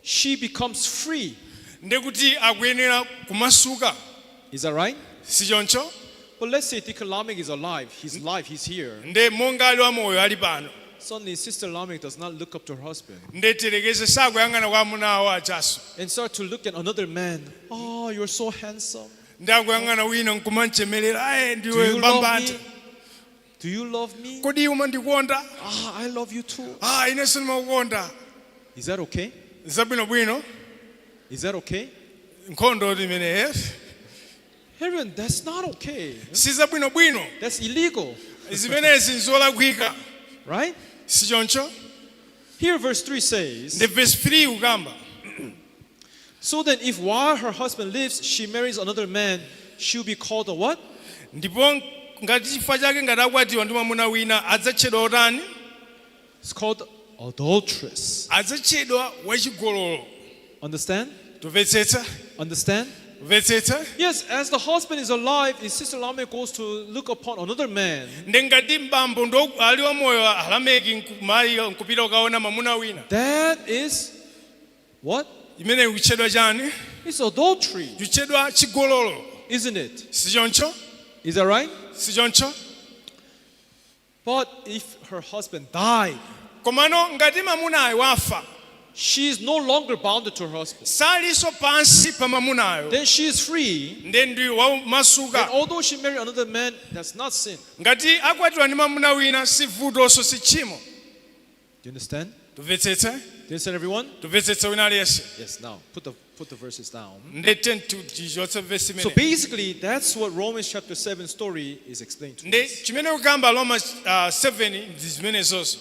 she becomes free. Ndi kuti akuyenera kumasuka. Is that right? Sichoncho? But let's say Deacon Lamek is alive. He's alive. He's here. Ndi monga ali wamoyo ali pano. Suddenly, Sister Lamek does not look up to her husband Nde tiyerekeze sakuyang'ana kwa amuna awo ajaso. And start to look at another man. "Oh, you're so handsome." Ndi akuyang'ana wina nkumanchemelera aye "Do ndiwe you love mbambante. me? Do you love me?" Kodi umandikonda? "Ah, I love you too." Ah, inenso ndimakukonda. Is that okay? Zabwinobwino? Is that okay? Nkhondo imeneyi. Everyone, that's not okay. Si zabwinobwino. That's illegal, Zimenezi nzolakwika. Right? Si choncho? Here, verse 3 says, Ndi verse 3 ukamba. "So then, if while her husband lives, she marries another man, she'll be called a what?" Ndipo ngati chifukwa chake ngati akwatiwa ndi mwamuna wina adzatchedwa otani? It's called adulteress. Adzatchedwa wachigololo. Understand? Tumvetsetsa? Understand? Kumvetsetsa? Yes, as the husband is alive, if Sister Lamek goes to look upon another man, Ndi ngati mbambo ndo ali wamoyo alameki mayi nkupita ukaona mwamuna wina, that is what? Imene ikutchedwa chani? It's adultery, Ikutchedwa chigololo. Isn't it? Si choncho? Is that right? Si choncho? But if her husband died, Komano ngati mamunayo wafa, she is no longer bounded to her husband. Salinso pansi pa mamunayo. Then she is free. Nde ndi wamasuka. And although she married another man, that's not sin. Ngati akwatiwa ndi mamuna wina si vutonso si tchimo. Do you understand? Tumvetsetse? Do you understand, everyone? Tumvetsetse wina aliyense? Yes, now put the verses down. Nde tichotse vesi So imene. basically, that's what Romans chapter 7 story is explaining to Nde us. chimene kukamba Roma 7 ndi zimenezonso.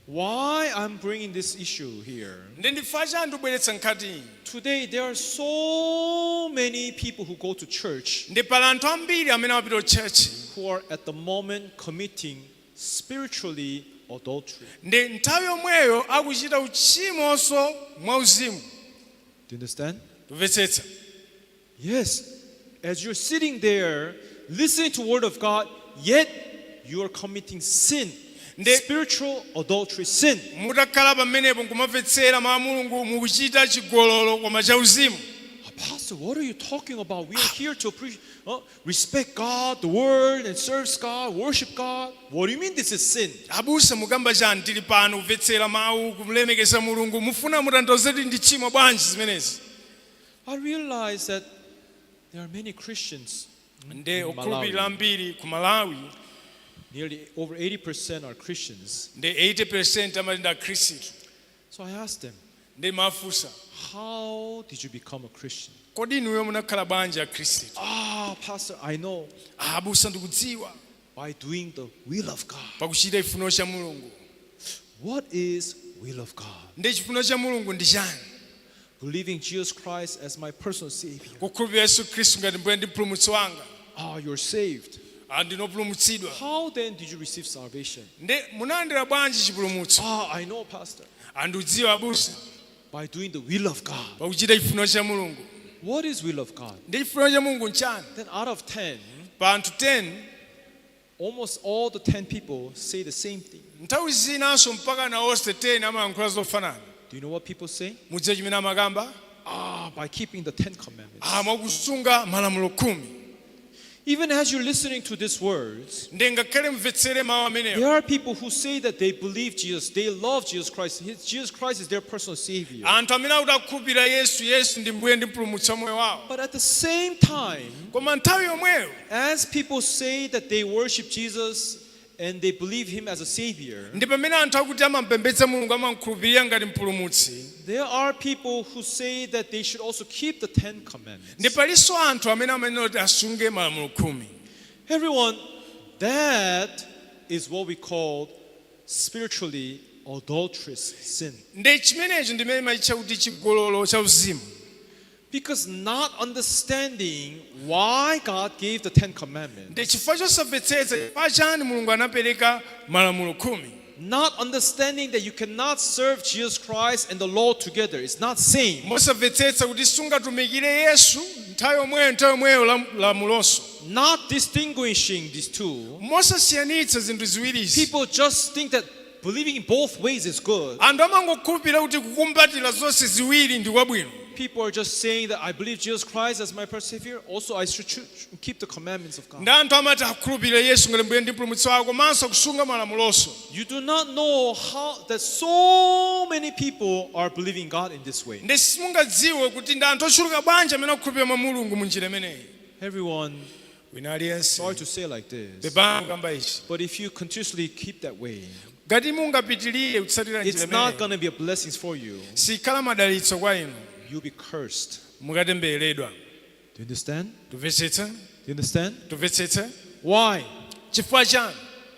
Why I'm bringing this issue here? Nde ndifa chani ndibweretsa nkhani iyi? Today, there are so many people who go to church Ndi pali anthu ambiri amene amapita ku church who are at the moment committing spiritually adultery. Ndi nthawi yomweyo akuchita uchimonso mwauzimu. Do you understand? Tumvetsetsa? Yes. As you're sitting there listening to word of God, yet you are committing sin. Spiritual adultery sin. Mutakhala pamenepo nkumamvetsera mawu a Mulungu mukuchita chigololo koma chauzimu. "Apostle, what are you talking about? We are here to appreciate, respect God, the word, and serve God, worship God. What do you mean this is sin?" Abusa mukamba chani? Tili pano kumvetsera mawu kumlemekeza Mulungu mufuna mutanthauze kuti ndi tchimo bwanji zimenezi? I realize that there are many Christians Nde in okhulupirira Malawi. Ambiri ku Malawi. Nearly over 80% are Christians. Nde 80 amati ndi akhristu. So I asked them, Nde mafunsa, "How did you become a Christian?" "Kodi inuyo munakhala bwanji akhristu?" "Ah, Pastor, I know." "Ah, abusa ndikudziwa." "By doing the will of God." Pakuchita chifuniro cha Mulungu. What is will of God? Nde chifuniro cha Mulungu ndi chani? "Believing Jesus Christ as my personal Savior." Kukhulupirira Yesu Khristu ngati mbuye ndi mpulumutsi wanga. "Ah, you're saved." Ah, ndinopulumutsidwa. "How then did you receive salvation?" Nde munalandira bwanji chipulumutso? "Ah, I know, Pastor." "Ah, ndikudziwa abusa." "By doing the will of God." Pakuchita chifuniro cha Mulungu. What is will of God? Ndi chifuniro cha Mulungu nchani? Then out of 10, Pa anthu 10, almost all the 10 people say the same thing. Nthawi zinanso mpaka na onse 10 amayankhula zofanana. Do you know what people say? Mudziwe chimene amakamba? "Ah, by keeping the 10 commandments." Ah, mwakusunga malamulo khumi. Even as you're listening to these words, Ndi ngakhale mvetsere mawu amenewo, there are people who say that they believe Jesus, they love Jesus Christ, Jesus Christ is their personal Savior. Anthu amene akuti akukhulupirira Yesu, Yesu ndi mbuye ndi mpulumutsi wa moyo wawo, But at the same time, koma nthawi yomweyo, as people say that they worship Jesus and they believe Him as a Savior, ndi pamene anthu akuti amampembedza Mulungu amamkhulupirira ngati mpulumutsi, there are people who say that they should also keep the Ten Commandments. Ndi palinso anthu amene amanena kuti asunge malamulo khumi. Everyone, that is what we call spiritually adulterous sin. Ndi chimenecho ndimene machitcha kuti chigololo cha uzimu. Because not understanding why God gave the Ten Commandments, Ndi chifukwa chosamvetsetsa chifukwa chani Mulungu anapereka malamulo khumi, not understanding that you cannot serve Jesus Christ and the law together, it's not same. Mosamvetsetsa kuti sungatumikire Yesu nthawi yomweyo lamulonso, Not distinguishing these two, mosasiyanitsa zinthu ziwirizi, people just think that believing in both ways is good. Anthu amangokhulupirira kuti kukumbatira zonse ziwiri ndi kwabwino. People are just saying that I believe Jesus Christ as my personal Savior. Also, I should keep the commandments of God. Ndi anthu amati akhulupirira Yesu ngati mbuye ndi mpulumutsi wawo komanso kusunga malamuloso. You do not know how that so many people are believing God in this way. Ndi simungadziwe kuti ndi anthu ochuluka bwanji amene akukhulupirira mwa Mulungu mu njira imeneyi. Everyone, Wina aliyense, sorry to say like this, pepani kukamba ichi, but if you continuously keep that way, ngati mungapitirire kutsatira njira it's not imeneyi, going to be a blessing for you. sikhala madalitso kwa inu. You'll be cursed. Mukatembereredwa. Do you understand? Tumvetsetsa? Do you understand? Tumvetsetsa? Why? Chifukwa chani?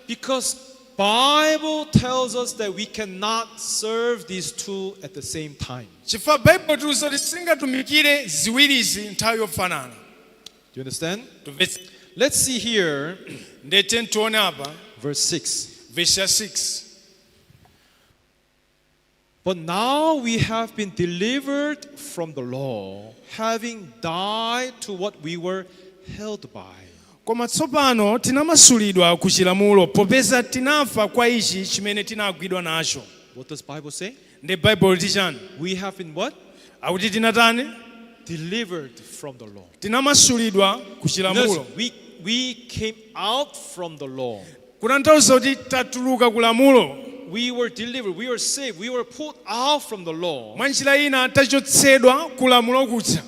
Because Bible tells us that we cannot serve these two at the same time. Chifukwa Baibulo tiuza kuti singatumikire ziwirizi nthawi yofanana. Do you understand? Tumvetsetsa? Let's see here Ndete tione apa verse 6. Verse ya 6. But now we have been delivered from the law, having died to what we were held by. Koma tsopano tinamasulidwa ku chilamulo popeza tinafa kwa ichi chimene tinagwidwa nacho. What does Bible say? Ndi Baibulo tichani? We have been what? Akuti tinatani? Delivered from the law. Tinamasulidwa ku In other chilamulo. words, we came out from the law. Kutanthauza kuti tatuluka ku lamulo. We were delivered, we were saved, we were pulled out from the law Mwa njira ina tachotsedwa ku lamulo kuja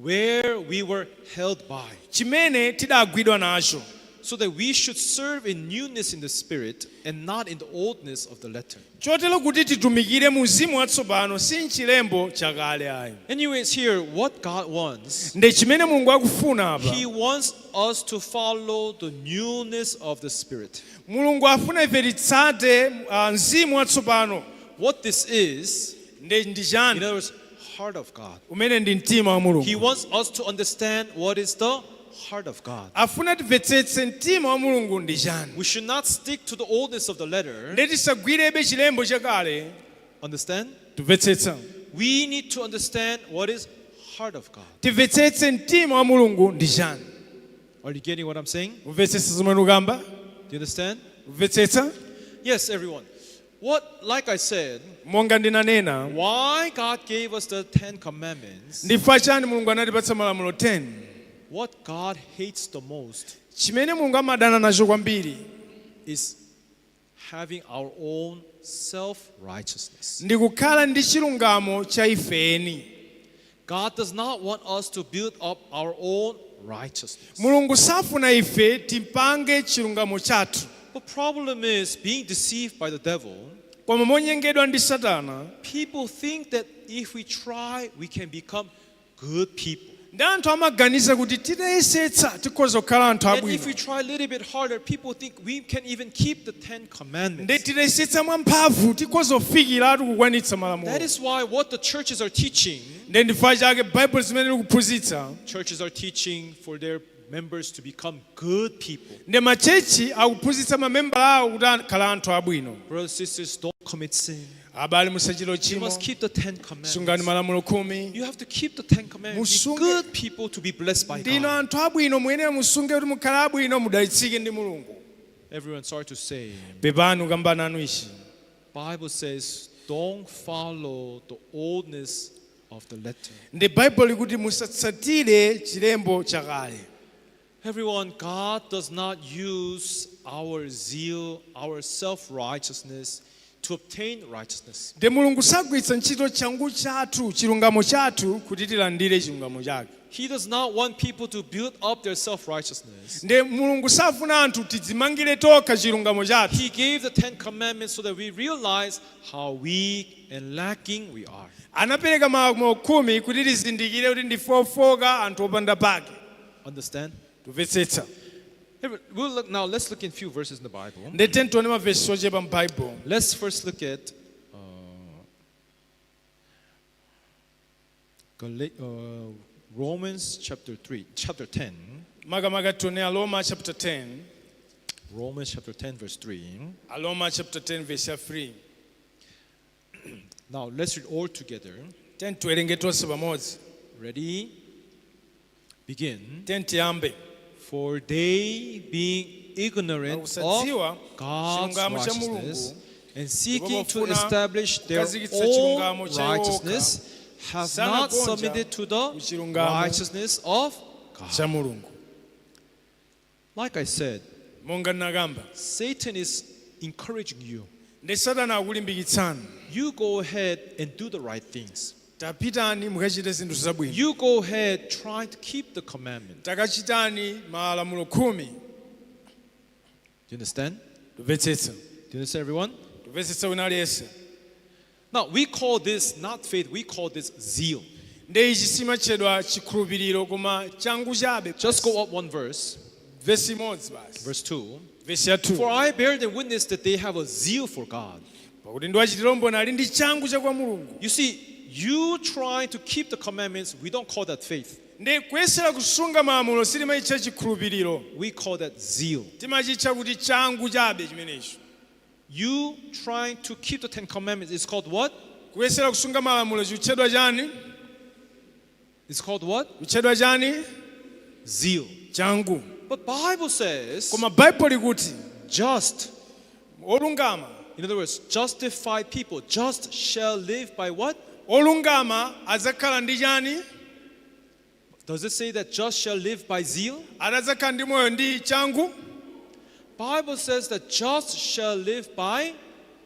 where we were held by, chimene tidagwidwa nacho, so that we should serve in newness in the spirit and not in the oldness of the letter. Chotero kuti titumikire mu mzimu watsopano si mchilembo chakale ayi. Anyways, here, what God wants, Ndi chimene Mulungu akufuna apa, He wants us to follow the newness of the spirit. Mulungu afuna ife titsate mzimu watsopano. What this is, Ndi ndi in chani? Other words, heart of God. Umene ndi mtima wa He Mulungu. wants us to understand what is the heart of God. Afuna timvetsetse mtima wa Mulungu ndi chani. We should not stick to the oldness of the letter. Ndi tisagwirebe chilembo chakale. Understand? Timvetsetsa? We need to understand what is heart of God. Timvetsetse mtima wa Mulungu ndi chani. Are you getting what I'm saying? Umvetsetsa zomwe ndikukamba? Do you understand? Umvetsetsa? Yes, everyone. What, like I said, Monga ndinanena, why God gave us the Ten Commandments, ndifa chani Mulungu anatipatsa malamulo 10? What God hates the most Chimene Mulungu amadana nacho kwambiri is having our own self righteousness. Ndi kukhala ndi chilungamo cha ifeni. God does not want us to build up our own righteousness. Mulungu safuna ife tipange chilungamo chathu. The problem is being deceived by the devil. Koma monyengedwa ndi Satana, People think that if we try, we can become good people. Ndi anthu amaganiza kuti titayesetsa tikhoza kukhala anthu And if we abwino. Try a little bit harder, people think we can even keep the Ten Ndi Commandments. titayesetsa mwamphamvu tikhoza kufikiratu kukwanitsa malamulo. That is why what the churches are teaching, Ndi ndifukwa chake Baibulo zimene likuphunzitsa, churches are teaching for their members to become good people. Ndi machechi akuphunzitsa mamembala awo kuti akhala anthu abwino. Brothers and sisters, don't commit sin. Abale, musachite You uchimo. must keep the Ten Sungani Commandments. Malamulo 10. You have to keep the Ten Commandments. Be Musunge- good people to be blessed by Ndinu God. anthu abwino, muyenera musunge kuti mukhale abwino mudalitsike ndi Mulungu. Everyone, sorry to say, Pepani kukamba nanu ichi, Bible says, don't follow the oldness of the letter. Ndi Baibulo likuti musatsatire chilembo chakale. Everyone, God does not use our zeal, our self righteousness to obtain righteousness. Ndi Mulungu sagwiritsa ntchito changu chathu, chilungamo chathu, kuti tilandire chilungamo chake. He does not want people to build up their self righteousness. Ndi Mulungu safuna anthu tidzimangire tokha chilungamo chathu. He gave the Ten Commandments so that we realize how weak and lacking we are. Anapereka malamulo 10 kuti tizindikire kuti ndife ofoka, anthu opanda pake. Understand? Tumvetsetsa? We'll look now. Let's look in few verses in the Bible. Ndi tione mavesi ochepa m'Baibulo. Let's first look at Romans chapter 3, chapter 10. Makamaka tione Aroma chapter 10. Romans chapter 10, verse 3. Aroma chapter 10 verse ya 3. Now let's read all together. 10 tiwerenge tonse pamodzi. Ready? Begin. 10 tiyambe. For they, being ignorant of Pakusadziwa God's chilungamo cha righteousness Mulungu, and seeking to pofuna establish their kukhazikitsa chilungamo own cha iwo okha, righteousness, Have not Sanagonja submitted to the kuchilungamo righteousness of God. Cha Mulungu. Like I said, Monga ndinakamba, Satan is encouraging you. Ndi Satana akulimbikitsani. You go ahead and do the right things. Tapitani mukachite zinthu zabwino. You go ahead trying to keep the commandment. Takachitani malamulo 10. Do you understand? Tumvetsetsa? Do you understand, everyone? Tumvetsetsa wina aliyense? Now, we call this not faith, we call this zeal. Ndi ichi simatchedwa chikhulupiriro koma changu chabe. Just go up one verse, Vesi imodzi basi. Verse 2. Vesi ya For 2. I bear them witness that they have a zeal for God. Pakuti ndiwachitira umboni ali ndi changu cha kwa Mulungu. You see, you trying to keep the commandments, we don't call that faith. Ndi kuyesera kusunga malamulo sitimayitcha chikhulupiriro. We call that zeal. Timachitcha kuti changu chabe chimenecho. You trying to keep the Ten Commandments is called what? Kuyesera kusunga malamulo chikutchedwa chani? It's called what? Kutchedwa chani? Zeal. Changu. But Bible says Koma Baibulo likuti just. Olungama. In other words, justified people, just shall live by what? Olungama adzakhala ndi chani? Does it say that just shall live by zeal? Adzakhala ndi moyo ndi changu? Bible says that just shall live by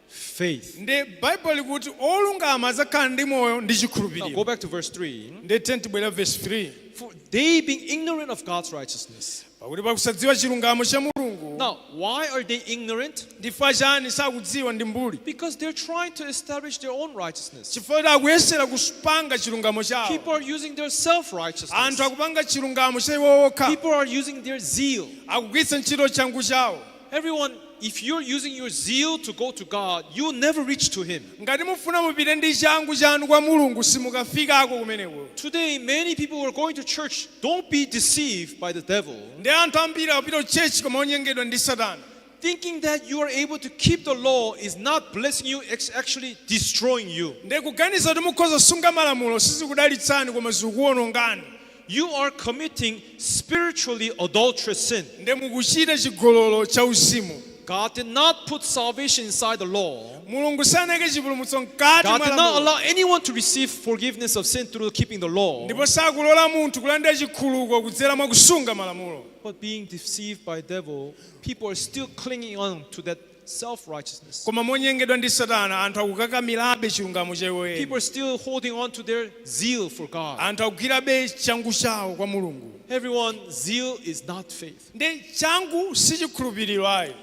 faith. Ndi Baibulo likuti olungama adzakhala ndi moyo ndi Now go chikhulupiriro. back to verse 3. Ndi 10 tibwera verse 3. For they being ignorant of God's righteousness. Pakuti pakusadziwa chilungamo cha Mulungu. Now, why are they ignorant? Ndifa chani sakudziwa ndi mbuli? Because they're trying to establish their own righteousness. Chifukwa kuti akuyesera kupanga chilungamo chawo. People are using their self-righteousness. Anthu akupanga chilungamo cha iwo okha. People are using their zeal. Akugwiritsa ntchito changu chawo. Everyone, if you're using your zeal to go to God, you'll never reach to Him. Ngati mufuna mupite ndi changu chanu kwa Mulungu simukafikako kumeneko. Today, many people who are going to church, don't be deceived by the devil, Ndi anthu ambiri akupita ku church koma onyengedwa ndi Satana, thinking that you are able to keep the law is not blessing you, it's actually destroying you. Ndi kuganiza kuti mukhoza kusunga malamulo sizikudalitsani koma zikukuwonongani. You are committing spiritually adulterous sin. Ndi mukuchita chigololo cha uzimu. God did not put salvation inside the law. Mulungu sanayike chipulumutso mkati God mwa did not lamulo. allow anyone to receive forgiveness of sin through keeping the law. Ndipo sakulola munthu kulandira chikhululuko kudzera mwa kusunga malamulo. But being deceived by devil, people are still clinging on to that self-righteousness. Koma monyengedwa ndi Satana anthu akukakamirabe chilungamo cha iwo eni. People are still holding on to their zeal for God. Anthu akugwirabe changu chawo kwa Mulungu. Everyone, zeal is not faith. Ndi changu si chikhulupiriro ayi.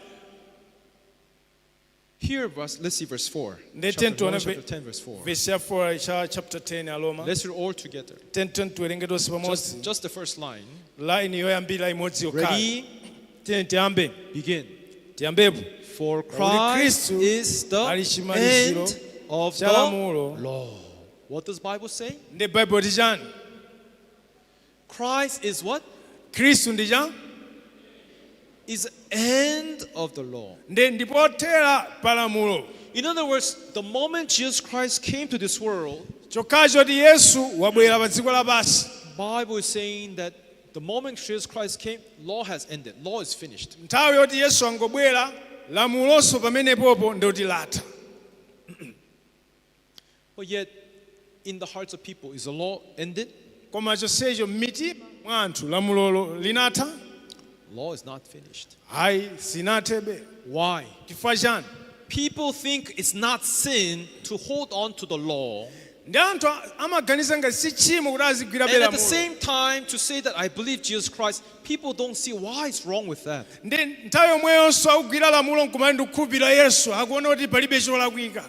Here, verse, let's see verse 4. Ndi Chapter, 10 to Romans 11 chapter 10, verse 4. Verse ya 4 cha chapter 10 ya Roma. Let's read all together. 10 10 tiwerenge tonse pamodzi. Just the first line. Line yoyambira imodzi yokhayo. Ready? Tiyeni tiyambe. Begin. Tiyambepo. For Pakuti Christ Khristu is the ali chimaliziro end of cha the lamulo. law. What does Bible say? Ndi Bible ndi chani? Christ is what? Khristu ndi cha? Is end of the law. Ndi ndipothera palamulo. In other words, the moment Jesus Christ came to this world, Chokhacho kuti Yesu wabwera pa dziko lapansi. Bible is saying that the moment Jesus Christ came, law has ended. Law is finished. Nthawi yoti Yesu angobwera lamulonso pamenepopo ndikuti latha. But yet, in the hearts of people, is the law ended? Koma chonsecho m'mitima mwa anthu lamulolo linatha? Law is not finished. Ayi, sinathebe. Why? Chifukwa chani? People think it's not sin to hold on to the law. Ndi anthu amaganiza ngati si tchimo kuti azigwira And at the lamulo. same time, to say that I believe Jesus Christ, people don't see why it's wrong with that. Ndi nthawi yomweyonso akugwira lamulo nkumati ndikukhulupirira Yesu akuona kuti palibe cholakwika.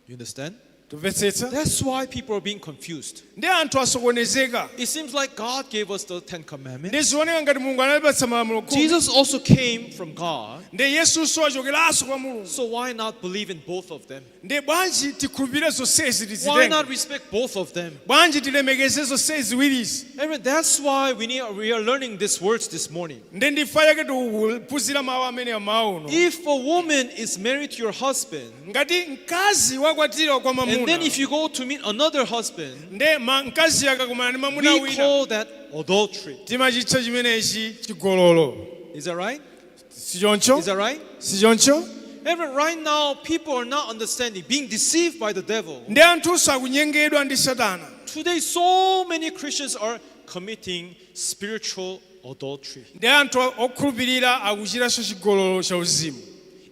You understand? Tumvetsetsa? That's why people are being confused. Ndi anthu asokonezeka. It seems like God gave us the Ten Commandments. Ndi zioneka ngati Mulungu anatipatsa malamulo 10. Jesus also came from God. Ndi Yesunso achokeranso kwa Mulungu. So why not believe in both of them? Ndi bwanji tikhulupirire zonsezi Why tizitenge? not respect both of them? Bwanji tilemekeze zonsezi ziwirizi? Everyone, that's why we are learning these words this morning. Ndi ndifa yake tikuphunzira mawu amene mawu uno. If a woman is married to your husband, Ngati mkazi wakwatira kwa and then mamuna, if you go to meet another husband, ndi mkazi akakumana ndi mamuna we wina, call that adultery. timachitcha chimenechi chigololo. Is that right? Sichoncho? Is that right? Sichoncho? Even right now, people are not understanding, being deceived by the devil. Ndi anthunso akunyengedwa ndi satana. Today, so many Christians are committing spiritual adultery. Ndi anthu okhulupirira akuchitanso chigololo cha uzimu.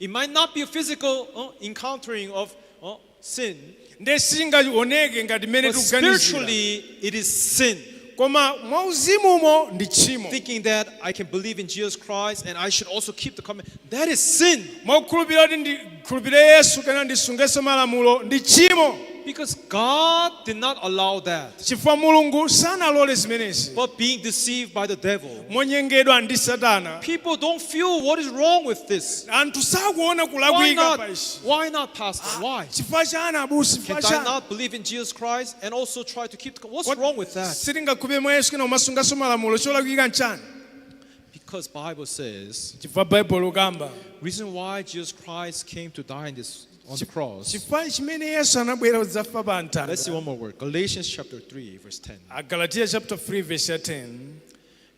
It might not be a physical encountering of sin, Ndi sizingaoneke ngati mmene but tikuganizira, spiritually, it is sin. Koma mwa uzimumo ndi tchimo. Thinking that I can believe in Jesus Christ and I should also keep the command, that is sin. Mwakukhulupirira kuti ndikhulupirire Yesu kana ndisungenso malamulo ndi tchimo. Because God did not allow that. Chifukwa Mulungu sanalole zimenezi. But being deceived by the devil, Monyengedwa ndi satana, people don't feel what is wrong with this. Anthu sakuona Why kulakwika not? pa ichi. Why not, Pastor? Why? Chifukwa chani abusa? Can Chifukwa I chani? not believe in Jesus Christ and also try to keep the, what's wrong with that? Sitingakhulupirire mwa Yesu kena umasunganso malamulo, cholakwika nchani? Because Bible says Chifukwa Baibulo kamba reason why Jesus Christ came to die in this on the cross. Chifukwa chimene Yesu anabwera kudzafa pa mtanda. Let's see one more word. Galatians chapter 3 verse 10. Agalatia chapter 3 verse ya 10.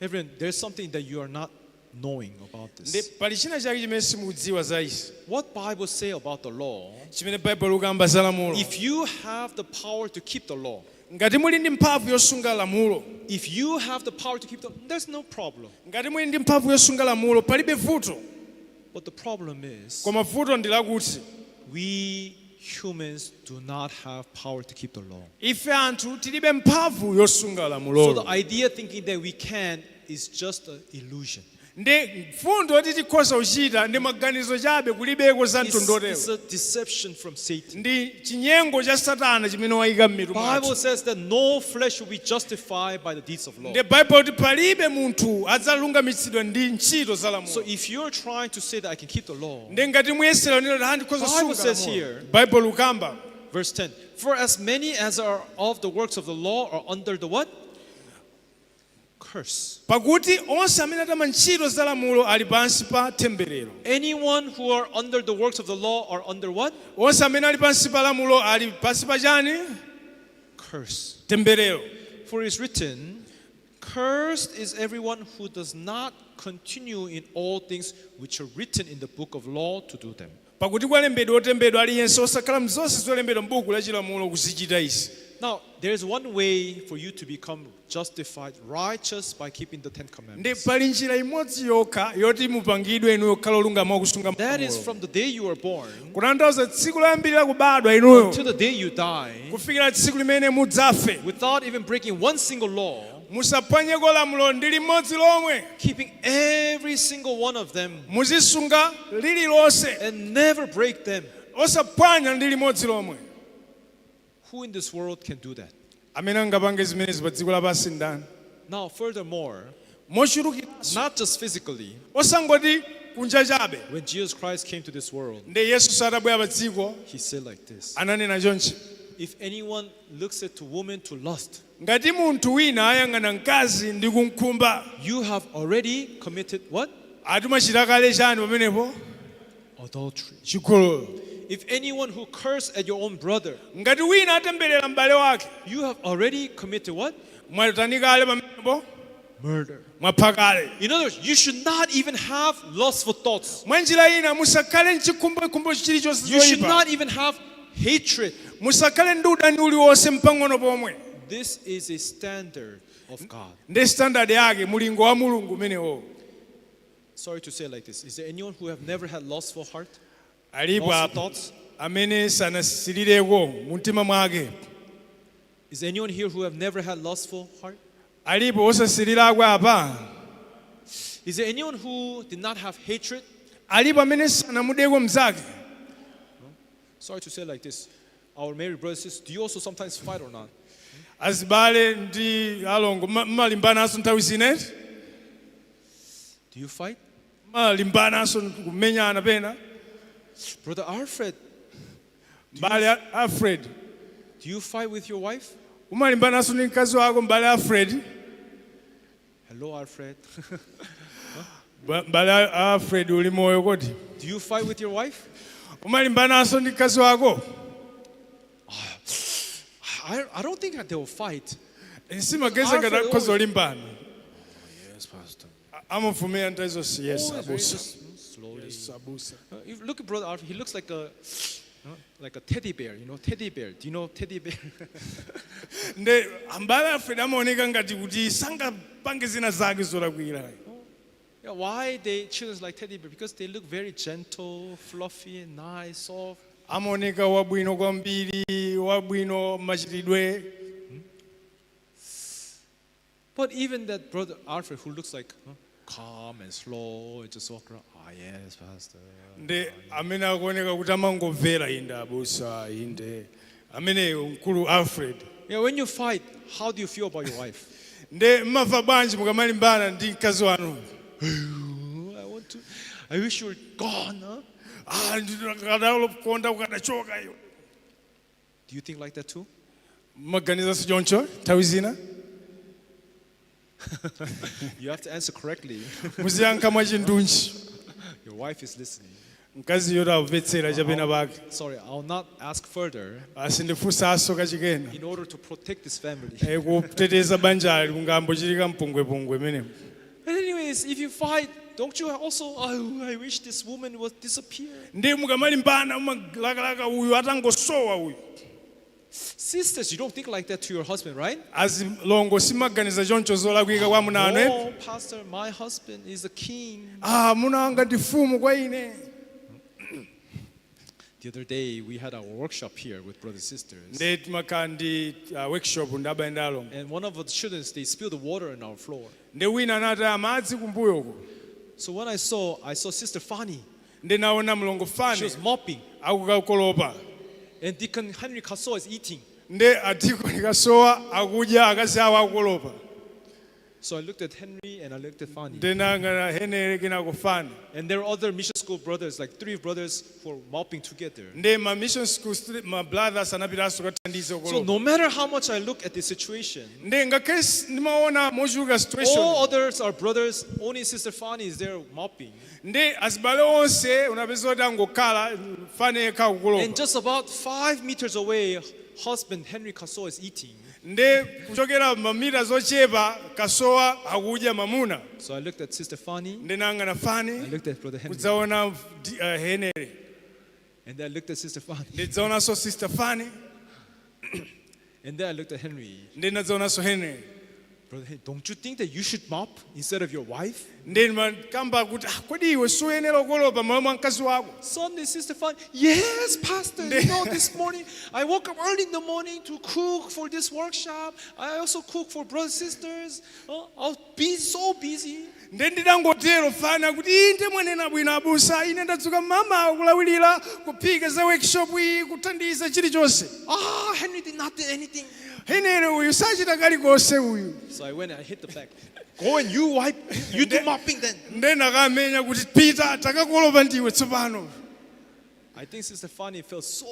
Everyone, there's something that you are not knowing about Ndi this. pali china chake chimene simukudziwa za izi. What Bible say about the law? Chimene Baibulo kamba za lamulo. If you have the power to keep the law, Ngati muli ndi mphamvu yosunga lamulo, if you have the power to keep the, there's no problem. Ngati muli ndi mphamvu yosunga lamulo palibe vuto. But the problem is Koma vuto ndi lakuti we humans do not have power to keep the law. Ife anthu tilibe mphamvu yosunga So lamulolo. the idea thinking that we can is just an illusion. Ndi mfundo yoti tikhoza kuchita ndi maganizo chabe, kulibeko za mtundotero. It's a deception from Satan. Ndi chinyengo cha satana chimene wayika m'mitu Bible mwathu. says that no flesh will be justified by the deeds of law. Ndi Baibulo kuti palibe munthu adzalungamitsidwa ndi ntchito za So lamulo. if you're trying to say that I can keep the law, Ndi ngati muyesera kunena kuti andikhoza Bible sunga says lamulo. here- Baibulo ukamba verse 10, for as many as are of the works of the law are under the what? Curse. Pakuti onse amene atama ntchito za lamulo ali pansi pa temberero. Anyone who are under the works of the law are under what? Onse amene ali pansi pa lamulo ali pansi pa chani? Curse. Temberero. For it is written, cursed is everyone who does not continue in all things which are written in the book of law to do them. Pakuti kwalembedwa otembedwa aliyense osakhala mzonse zolembedwa m'buku la chilamulo kuzichita izi. Now, there's one way for you to become justified, righteous by keeping the Ten Ndi Commandments. pali njira imodzi yokha yoti mupangidwe inuyo kukhala olungama wakusunga That is malamulo. from the day you were born Kutanthauza tsiku loyambirira kubadwa inuyo to the day you die, kufikira tsiku limene mudzafe, without even breaking one single law, musaphwanyeko lamulo ndi limodzi lomwe, keeping every single one of them muzisunga lililonse and never break them. Osaphwanya ndi limodzi lomwe. Who in this world can do that? Amene angapange zimenezi pa dziko lapansi ndani? Now, furthermore, Mochulukiranso, not just physically, osangoti kunja chabe, when Jesus Christ came to this world, ndi Yesu satabwera pa dziko he said like this: ananena chonchi, if anyone looks at a woman to lust, ngati munthu wina ayang'ana mkazi ndi kumkhumba, you have already committed what? Atumachita kale chani pamenepo? Adultery. Chigololo. If anyone who curse at your own brother, Ngati wina atemberera m'bale wake, you have already committed what? Mwatani kale pamenepo? Murder. Mwapha kale. In other words, you should not even have lustful thoughts. Mwa njira ina musakhale mchikhumbokhumbo chilichonse You should choyipa. not even have hatred. Musakhale ndi udani uliwonse mpang'ono pomwe. This is a standard of God. Ndi standard yake mulingo wa Mulungu umenewo. Sorry to say it like this. Is there anyone who have never had lustful heart? Alipo Lustful apa thoughts? Amene sanasirireko mu mtima mwake? Is there anyone here who have never had lustful heart? Alipo osasirirako apa? Is there anyone who did not have hatred? Alipo amene sanamudeko mnzake? Sorry to say it like this. Our married brothers and sisters, do you also sometimes fight or not? Azibale ndi alongo mmalimbananso nthawi zina eti? Do you fight? Mmalimbananso kumenyana pena? Brother Alfred, Mbale Alfred, do you fight with your wife? Umalimbananso ndi mkazi wako mbale Alfred? Hello, Alfred. Mbale Alfred uli moyo kodi? Do you fight with your wife? Umalimbananso ndi mkazi wako? I don't think that they will fight. Simageza ngati akhoza olimbana. Yes, Pastor. Amavumira nthawi zonse, yes Always very abusa. just slowly. Yes, abusa. If look at Brother Alfred, he looks like a teddy bear. You know, teddy bear. Do you know teddy bear? Nde ambale Alfred amaoneka ngati kuti sangapange zina zake zolakwira. Yeah, why they children like teddy bear? Because they look very gentle, fluffy, nice, soft. Amaoneka wabwino kwambiri, wabwino machitidwe. But even that Brother Alfred, who looks like calm and slow, and just walk around. "Ah, yes, Pastor." Nde amene akuoneka kuti amangomvera, "Inde abusa, inde," amene mkulu Alfred. Yeah, when you fight, how do you feel about your wife? Nde mmamva bwanji mukamalimbana ndi mkazi wanu? "Oh, I want to. I wish you were gone." Huh? "Ah, ndikadakonda ukadachoka iyo." Do you think like that too? Mmaganizanso choncho nthawi zina? You have to answer correctly. Muziyankha mwachindunji. Your wife is listening. Mkazi yoti akumvetsera chapena pake. Sorry, I'll not ask further Asindifunsanso kachikena in order to protect this family. Eh, kuteteza banjali kungambochitika mpungwepungwe imenemo. But anyways, if you fight, don't you also, "Oh, I wish this woman would disappear"? Ndi mukamalimbana umalakalaka uyu atangosowa uyu. Sisters, you don't think like that to your husband, right? Azilongo simaganiza choncho zolakwika kwa amuna anu, eh? "No, Pastor, my husband is a king." "Ah, amuna anga ndi mfumu kwa ine." The other day, we had our workshop here with brothers and sisters. Ndi timakhala ndi workshop ndi abale ndi alongo. And one of the children, they spilled the water on our floor. Ndi wina anataya madzi kumbuyoko. So when I saw Sister Fanny. Ndi naona mlongo She Fani was mopping. akukakolopa. And Deacon Henry Kasoa is eating. Ndi adikoni Kasowa akudya, akazi awo akukolopa. So I looked at Henry and I looked at Fanny. Ndinayang'ana Henry kenako Fani. And there were other mission school brothers, like three brothers who were mopping together. Ndi ma mission school ma brothers anapitanso kuthandiza So kukolopa. no matter how much I look at this situation, Ndi ngakhale ndimaona mochuluka situation, all others are brothers, only Sister Fanny is there mopping. Ndi azibale onse unapeza kuti angokhala, Fani yekha And kukolopa. just about 5 meters away, husband Henry Kasoa is eating. Ndi kuchokera mamita zochepa Kasowa akudya mamuna. So I looked at Sister Fanny, Ndinayang'ana I Fani, looked at Brother Henry, kudzaona Henry, and then I looked at Sister Fanny, ndidzaonanso Sister Fani, and then I looked at Henry. Ndinadzaonanso Henry. "Brother Henry, don't you think that you should mop instead of your wife?" Ndimakamba kuti, "Ah, kodi iwe suyenera kukolopa malo mwa mkazi wako?" Suddenly, Sister Fanny, "Yes, Pastor, this morning I woke up early in the morning to cook for this workshop. I also cook for brothers and sisters. Oh, I'll be so busy." Nde nditangotero Fani kuti, "Inde, mwanena bwino abusa, ine ndadzuka mamawa kulawirira kuphika za workshop iyi, kuthandiza chilichonse." "Ah, Henry did not do anything." "Henry uyu sachita kalikonse uyu." So I went and I hit the back. "Go and you wipe, you do mopping then." Nde nakamenya kuti, "Pita takakolopa ndiwe tsopano." I think Sister Fanny felt so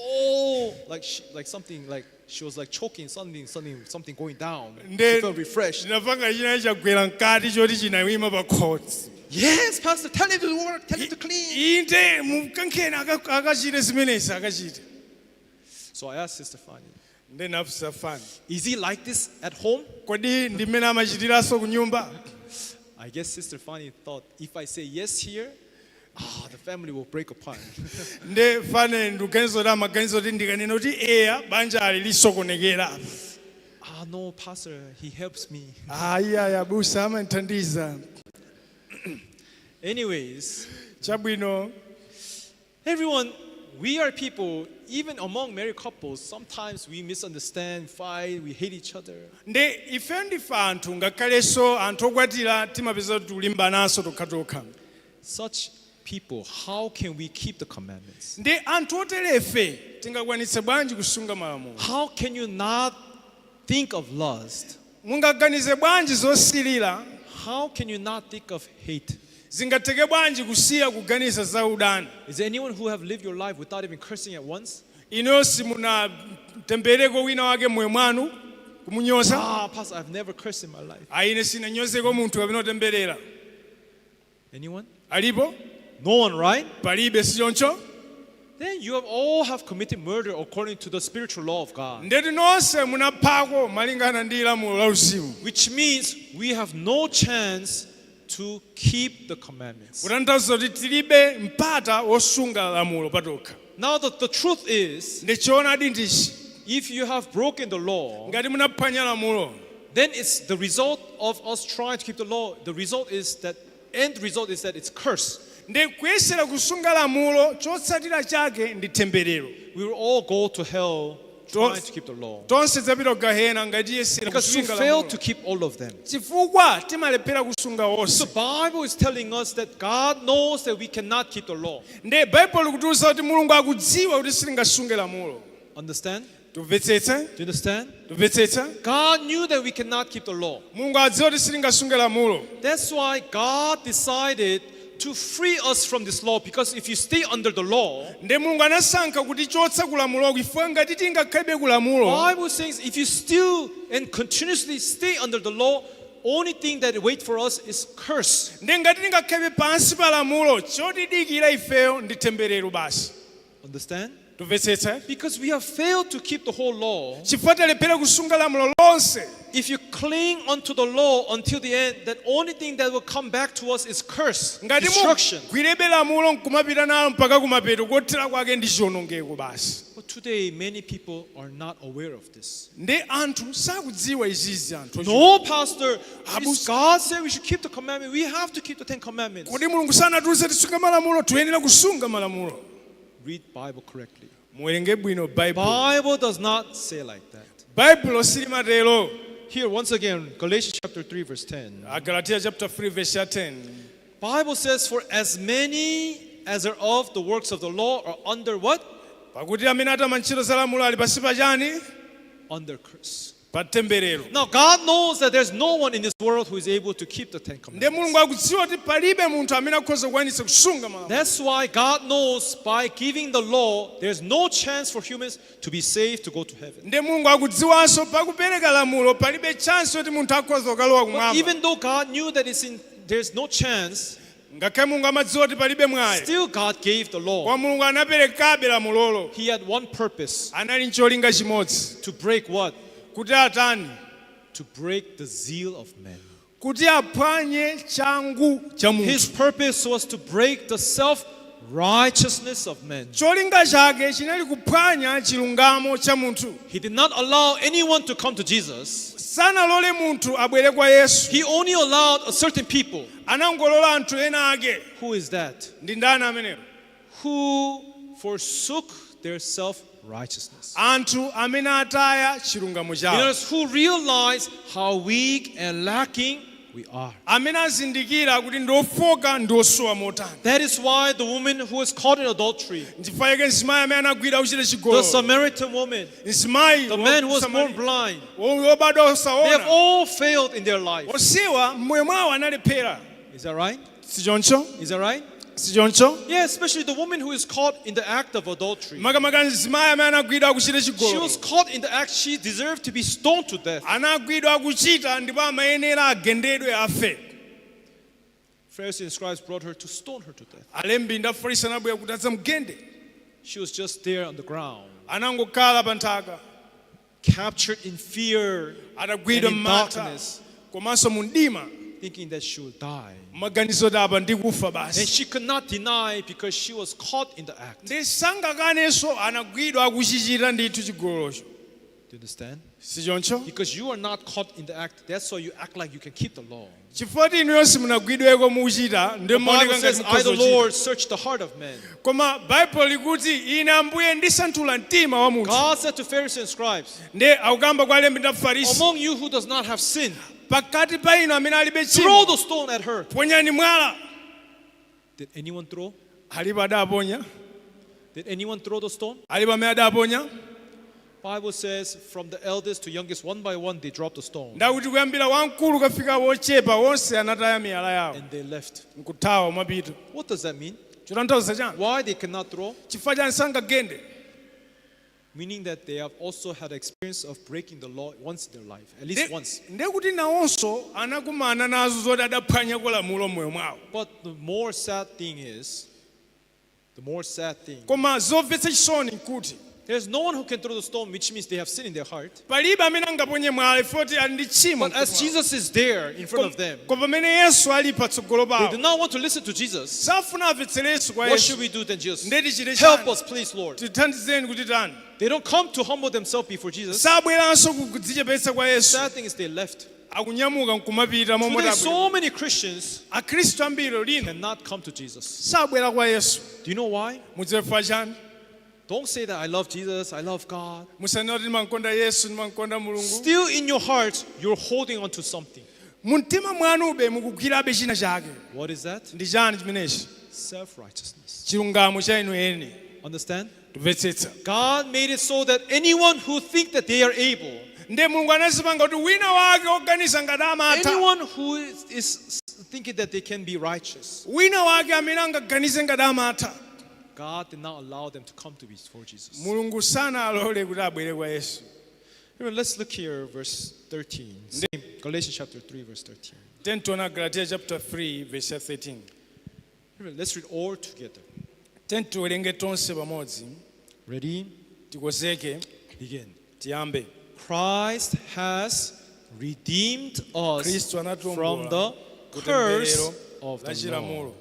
like something, like she was like choking something, something, something going down. She Nde felt refreshed. ndinapanga china chagwera mkati choti chinawima pa khosi. "Yes, Pastor, tell him to work, tell him to clean." "Inde, mukankheni akachite zimenezi, akachite." So I asked Sister Fanny, Nde nafunsa Fani, "Is he like this at home?" "Kodi ndi mmene amachitiranso ku nyumba?" I guess Sister Fanny thought if I say yes here, ah, the family will break apart. Nde Fani ndikuganiza kuti amaganiza kuti ndikanena kuti eya, banja ali lisokonekera. "Ah, no, Pastor, he helps me." "Ayi ayi abusa, amandithandiza." Anyways, Chabwino. everyone, we are people, even among married couples, sometimes we misunderstand, fight, we hate each other. Nde ife ndife anthu, ngakhalenso anthu okwatira timapeza kuti tikulimbananso tokhatokha. Such people, how can we keep the commandments? Ndi anthu oterefe tingakwanitse bwanji kusunga malamulo? How can you not think of lust? Mungaganize bwanji zosilira? How can you not think of hate? Zingatheke bwanji kusiya kuganiza za udani? Is there anyone who have lived your life without even cursing at once? Inuyo simunatembereko wina wake moyo mwanu, kumunyoza? "Ah, Pastor, I've never cursed in my life." "Ayi, ine sinanyozeko munthu kapena kutemberera." Anyone? Alipo? No one, right? Palibe, sichoncho? Then you have all have committed murder according to the spiritual law of God. Ndeti nonse munaphako malingana ndi lamulo la uzimu. Which means we have no chance to keep the commandments. Kutanthauza kuti tilibe mpata wosunga lamulo patokha. Now, the truth is, Ndi choonadi ndichi, if you have broken the law, ngati munaphwanya lamulo, then it's the result of us trying to keep the law. The result is that, end result is that it's curse. Ndi kuyesera kusunga lamulo, chotsatira chake ndi temberero. We will all go to hell trying to keep the law Tonse tidzapita ku gahena ngati tiyesera because we kusunga fail lamulo, to keep all of them. chifukwa timalephera kusunga So wonse. Bible is telling us that God knows that we cannot keep the law. Ndi Baibulo likutiwuza kuti Mulungu akudziwa kuti sitingasunge lamulo. Understand? Tumvetsetsa? Do you understand? Tumvetsetsa? God knew that we cannot keep the law. Mulungu adziwa kuti sitingasunge lamulo. That's why God decided to free us from this law, because if you stay under the law, Ndi Mulungu anasankha kutichotsa kulamulo, chifukwa ngati tingakhalebe kulamulo, Bible says if you still and continuously stay under the law, only thing that wait for us is curse. Ndi ngati tingakhalebe pansi pa lamulo, chotidikira ifeyo ndi temberero basi. Understand? Tumvetsetsa? Because we have failed to keep the whole law. Chifukwa talephera kusunga lamulo lonse. If you cling unto the law until the end, that only thing that will come back to us is curse, Ngati destruction. mugwirebe lamulo nkumapita nalo mpaka kumapeto, kothera kwake ndi chiwonongeko basi. But today, many people are not aware of this. Ndi anthu sakudziwa izizi, anthu ochuluka. No, Pastor, Abu- God said we should keep the commandment. We have to keep the Ten Commandments. Kodi Mulungu sanatiuze tisunge malamulo? Tiyenera kusunga malamulo. Read Bible correctly. Muwerenge bwino Baibulo. Bible does not say like that. Baibulo silimatero. Here, once again, Galatians chapter 3, verse 10. Agalatiya chapter 3 verse ya 10. Bible says, "For as many as are of the works of the law are under what?" Pakuti amene atama ntchito za lamulo ali pansi pa chani? Under curse. Pa temberero. Now, God knows that there's no one in this world who is able to keep the Ten Ndi Commandments. Mulungu akudziwa kuti palibe munthu amene akhoza kukwanitsa kusunga malamulo. That's why God knows by giving the law, there's no chance for humans to be saved to go to heaven. Ndi Mulungu akudziwanso pakupereka lamulo palibe chance yoti munthu akhoza kukalowa But kumwamba. even though God knew that there's no chance, Ngakhale Mulungu amadziwa kuti palibe mwayi, still God gave the law. kwa Mulungu anaperekabe lamulolo. He had one purpose: Anali ncholinga chimodzi. to break what? Kuti atani? To break the zeal of men. Kuti aphwanye changu cha His munthu. purpose was to break the self righteousness of men. Cholinga chake chinali kuphwanya chilungamo cha munthu. He did not allow anyone to come to Jesus. Sanalole munthu abwere kwa Yesu. He only allowed a certain people. Anangolola anthu ena ake. Who is that? Ndi ndani amenewo? Who forsook their self righteousness. Anthu amene ataya chilungamo In chawo, other words, who realize how weak and lacking we are. Amene azindikira kuti ndi ofoka ndi osowa motani. That is why the woman who was caught in adultery, Nchifukwa chake mzimayi amene anagwira kuchita the chigololo, Samaritan woman, mzimayi the man who was born blind, wobadwa they have osaona, all failed in their life. Onsewa mmoyo mwawo analephera. Is that right? Sichoncho? Is that right? Sichoncho? Yeah, especially the woman who is caught in the act of adultery. Makamaka mzimayi amene anagwidwa akuchita She chigololo. was caught in the act. She deserved to be stoned to death. Anagwidwa akuchita ndipo amayenera agendedwe afe. Pharisees and scribes brought her to stone her to death. Alembi ndi Afarisi anabwera kuti adzamugende. She was just there on the ground, Anangokhala pa nthaka, captured in fear and atagwidwa in m'mantha darkness, komanso mu mdima, thinking that she would die. Maganizo kuti apa ndikufa And basi. she could not deny because she was caught in the act. Ndi sangakanenso, anagwidwa akuchichita ndithu chigololocho. Do you understand? Sichoncho? Because you are not caught in the act. That's why you act like you can keep the law. Chifukwa kuti inuyo simunagwidweko mukuchita ndi The maoneka Bible ngati says, "I, the mukhoza kuchita. Lord, search the heart of man." Koma Baibulo likuti ine Ambuye ndisanthula mtima wa munthu. God said to Pharisees and scribes, Ndi akukamba kwa alembi ndi Afarisi, "Among you who does not have sin, pakati pa inu amene alibe throw tchimo, the stone at her." Ponyani mwala. Did anyone throw? Alipo adaponya? Did anyone throw the stone? Alipo amene adaponya? Bible says from the eldest to youngest, one by one, they dropped the stone Ndakuti kuyambira wamkulu kafika wochepa wonse anataya miyala yawo and they left. Nkuthawa mwapita. What does that mean? Chotanthauza chani? Why they cannot throw? Chifukwa chani sangagende? Meaning that they have also had experience of breaking the law once in their life, at least once. Ndekuti nawonso anakumana nazo zoti adaphwanyako lamulo m'moyo mwawo. But the more sad thing is, the more sad thing Koma zomvetsa chisoni nkuti, There's no one who can throw the stone, which means they have sin in their heart. Palibe amene angaponye mwala ifoti ali ndi tchimo. But as Jesus is there in front of them, Koma pamene Yesu ali patsogolo they pawo, do not want to listen to Jesus. safuna amvetsere Yesu kwa What Yesu. should we do then, Jesus? Ndiye tichite Help chani? us, please, Lord. Tithandizeni kuti tani? They don't come to humble themselves before Jesus. Sabweranso kudzichepetsa kwa Yesu. Sad thing is they left. Akunyamuka nkumapita momwe Today, tabwera. so many Christians Akhristu ambiri lino cannot come to Jesus. sabwera kwa Yesu. Do you know why? Mudziwe chifukwa chani? Don't say that I love Jesus, I love God. Musanena kuti ndimankonda Yesu, ndimankonda Mulungu. Still in your heart, you're holding on to something. Mumtima mwanube mukugwirabe china chake. What is that? Ndi chani chimenechi? Self righteousness. Chilungamo cha inu eni. Understand? Tumvetsetsa? God made it so that anyone who think that they are able, Ndiye Mulungu anazipanga kuti wina wake oganiza ngati amatha, anyone who is thinking that they can be righteous, wina wake amene angaganize ngati amatha, God did not allow them to come to before Jesus. Mulungu sanalole kuti abwere kwa Yesu. Here, let's look here, verse 13. Same, Galatians chapter 3, verse 13. Tentiona Galatia chapter 3 verse 13. Here, let's read all together. Tentiwerenge tonse pamodzi. Ready? Tikozeke. Begin. Tiyambe. Christ has redeemed us Khristu from anatiwombola the ku curse temberero of la the law, chilamulo,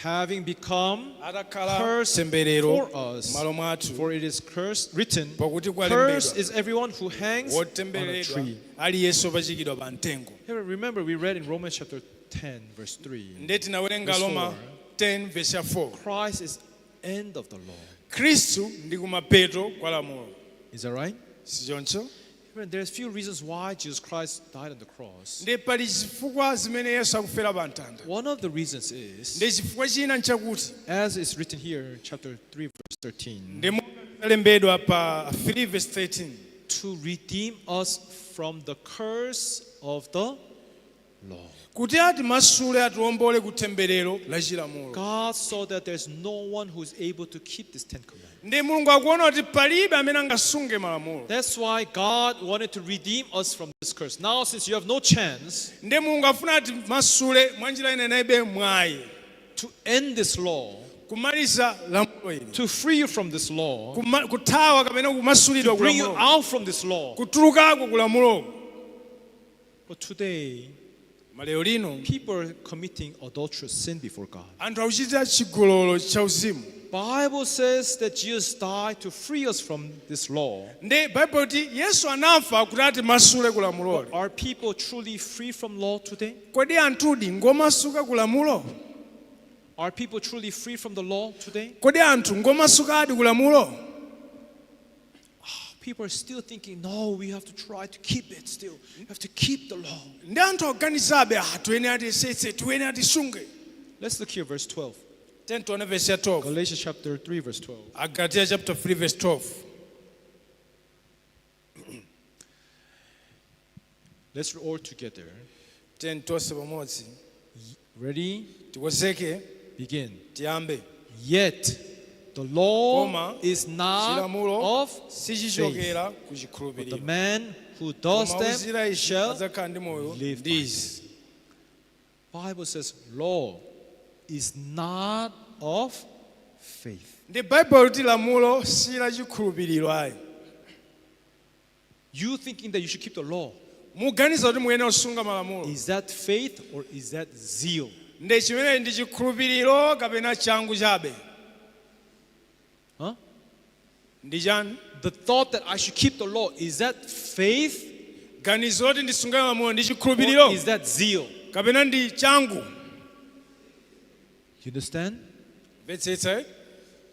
having become atakhala curse temberero for us. malo mwathu, For it is cursed, written, pakuti "Cursed kwalembedwa, is everyone who hangs on a wotembereredwa tree." aliyense wopachikidwa pa mtengo. Here, remember, we read in Romans chapter 10, verse 3. Ndiye tinawerenga Verse Roma 10 verse ya 4. Christ is end of the law. Khristu ndi kumapeto kwa lamulo. Is that right? Sichoncho? Here, there's few reasons why Jesus Christ died on the cross. Ndi pali zifukwa zimene Yesu akufera pa mtanda. One of the reasons is, Ndi chifukwa china nchakuti, as is written here in chapter 3, verse 13, ndi lembedwa pa 3 verse 13, to redeem us from the curse of the law. Kuti atimasule, atiwombole ku temberero la chilamulo. God saw that there's no one who's able to keep this Ten Commandments. Ndi Mulungu akuona kuti palibe amene angasunge malamulo. That's why God wanted to redeem us from this curse. Now, since you have no chance Ndi Mulungu afuna atimasule mwa njira ina inaibe mwayi to end this law, kumaliza lamulo ili, to free you from this law, kuthawa kapena kumasulidwa bring you kulamulo, out from this law. Kutulukako kulamulo. But today, Malero lino, people are committing adulterous sin before God. Anthu akuchita chigololo chauzimu. Bible says that Jesus died to free us from this law. Ndi Baibulo kuti Yesu anafa kuti atimasule kulamuloli. Are people truly free from law today? Kodi anthudi ngomasuka kulamulo? Are people truly free from the law today? Kodi anthu ngomasukadi kulamulo? People are still thinking, no, we have to try to keep it still. We have to keep the law. Ndi anthu akuganizabe, ah, tiyenera tiyesetse, tiyenera tisunge. Let's look here, verse 12. Tione verse ya 12. Galatians chapter 3, verse 12. Agalatia chapter 3 verse 12. Let's read all together. 10 tonse pamodzi. Ready? Tikozeke. Begin. Tiyambe. Yet the law Koma is not chilamulo of faith, sichichokera ku but the chikhulupiriro, man who does koma them uzira izi shall adzakhala ndi moyo live ndi by izi. Bible says law is not of faith. Ndi Baibulo kuti lamulo si la chikhulupiriro ayi. You thinking that you should keep the law, Muganiza kuti muyenera kusunga malamulo, is that faith or is that zeal? Ndi chimene ndi chikhulupiriro kapena changu chabe? Huh? Ndi chani? The thought that I should keep the law, is that faith Ganizo loti ndisunge malamulo ndi or chikhulupiriro is that zeal? Kapena ndi changu? You understand? Mvetsetsa, eh?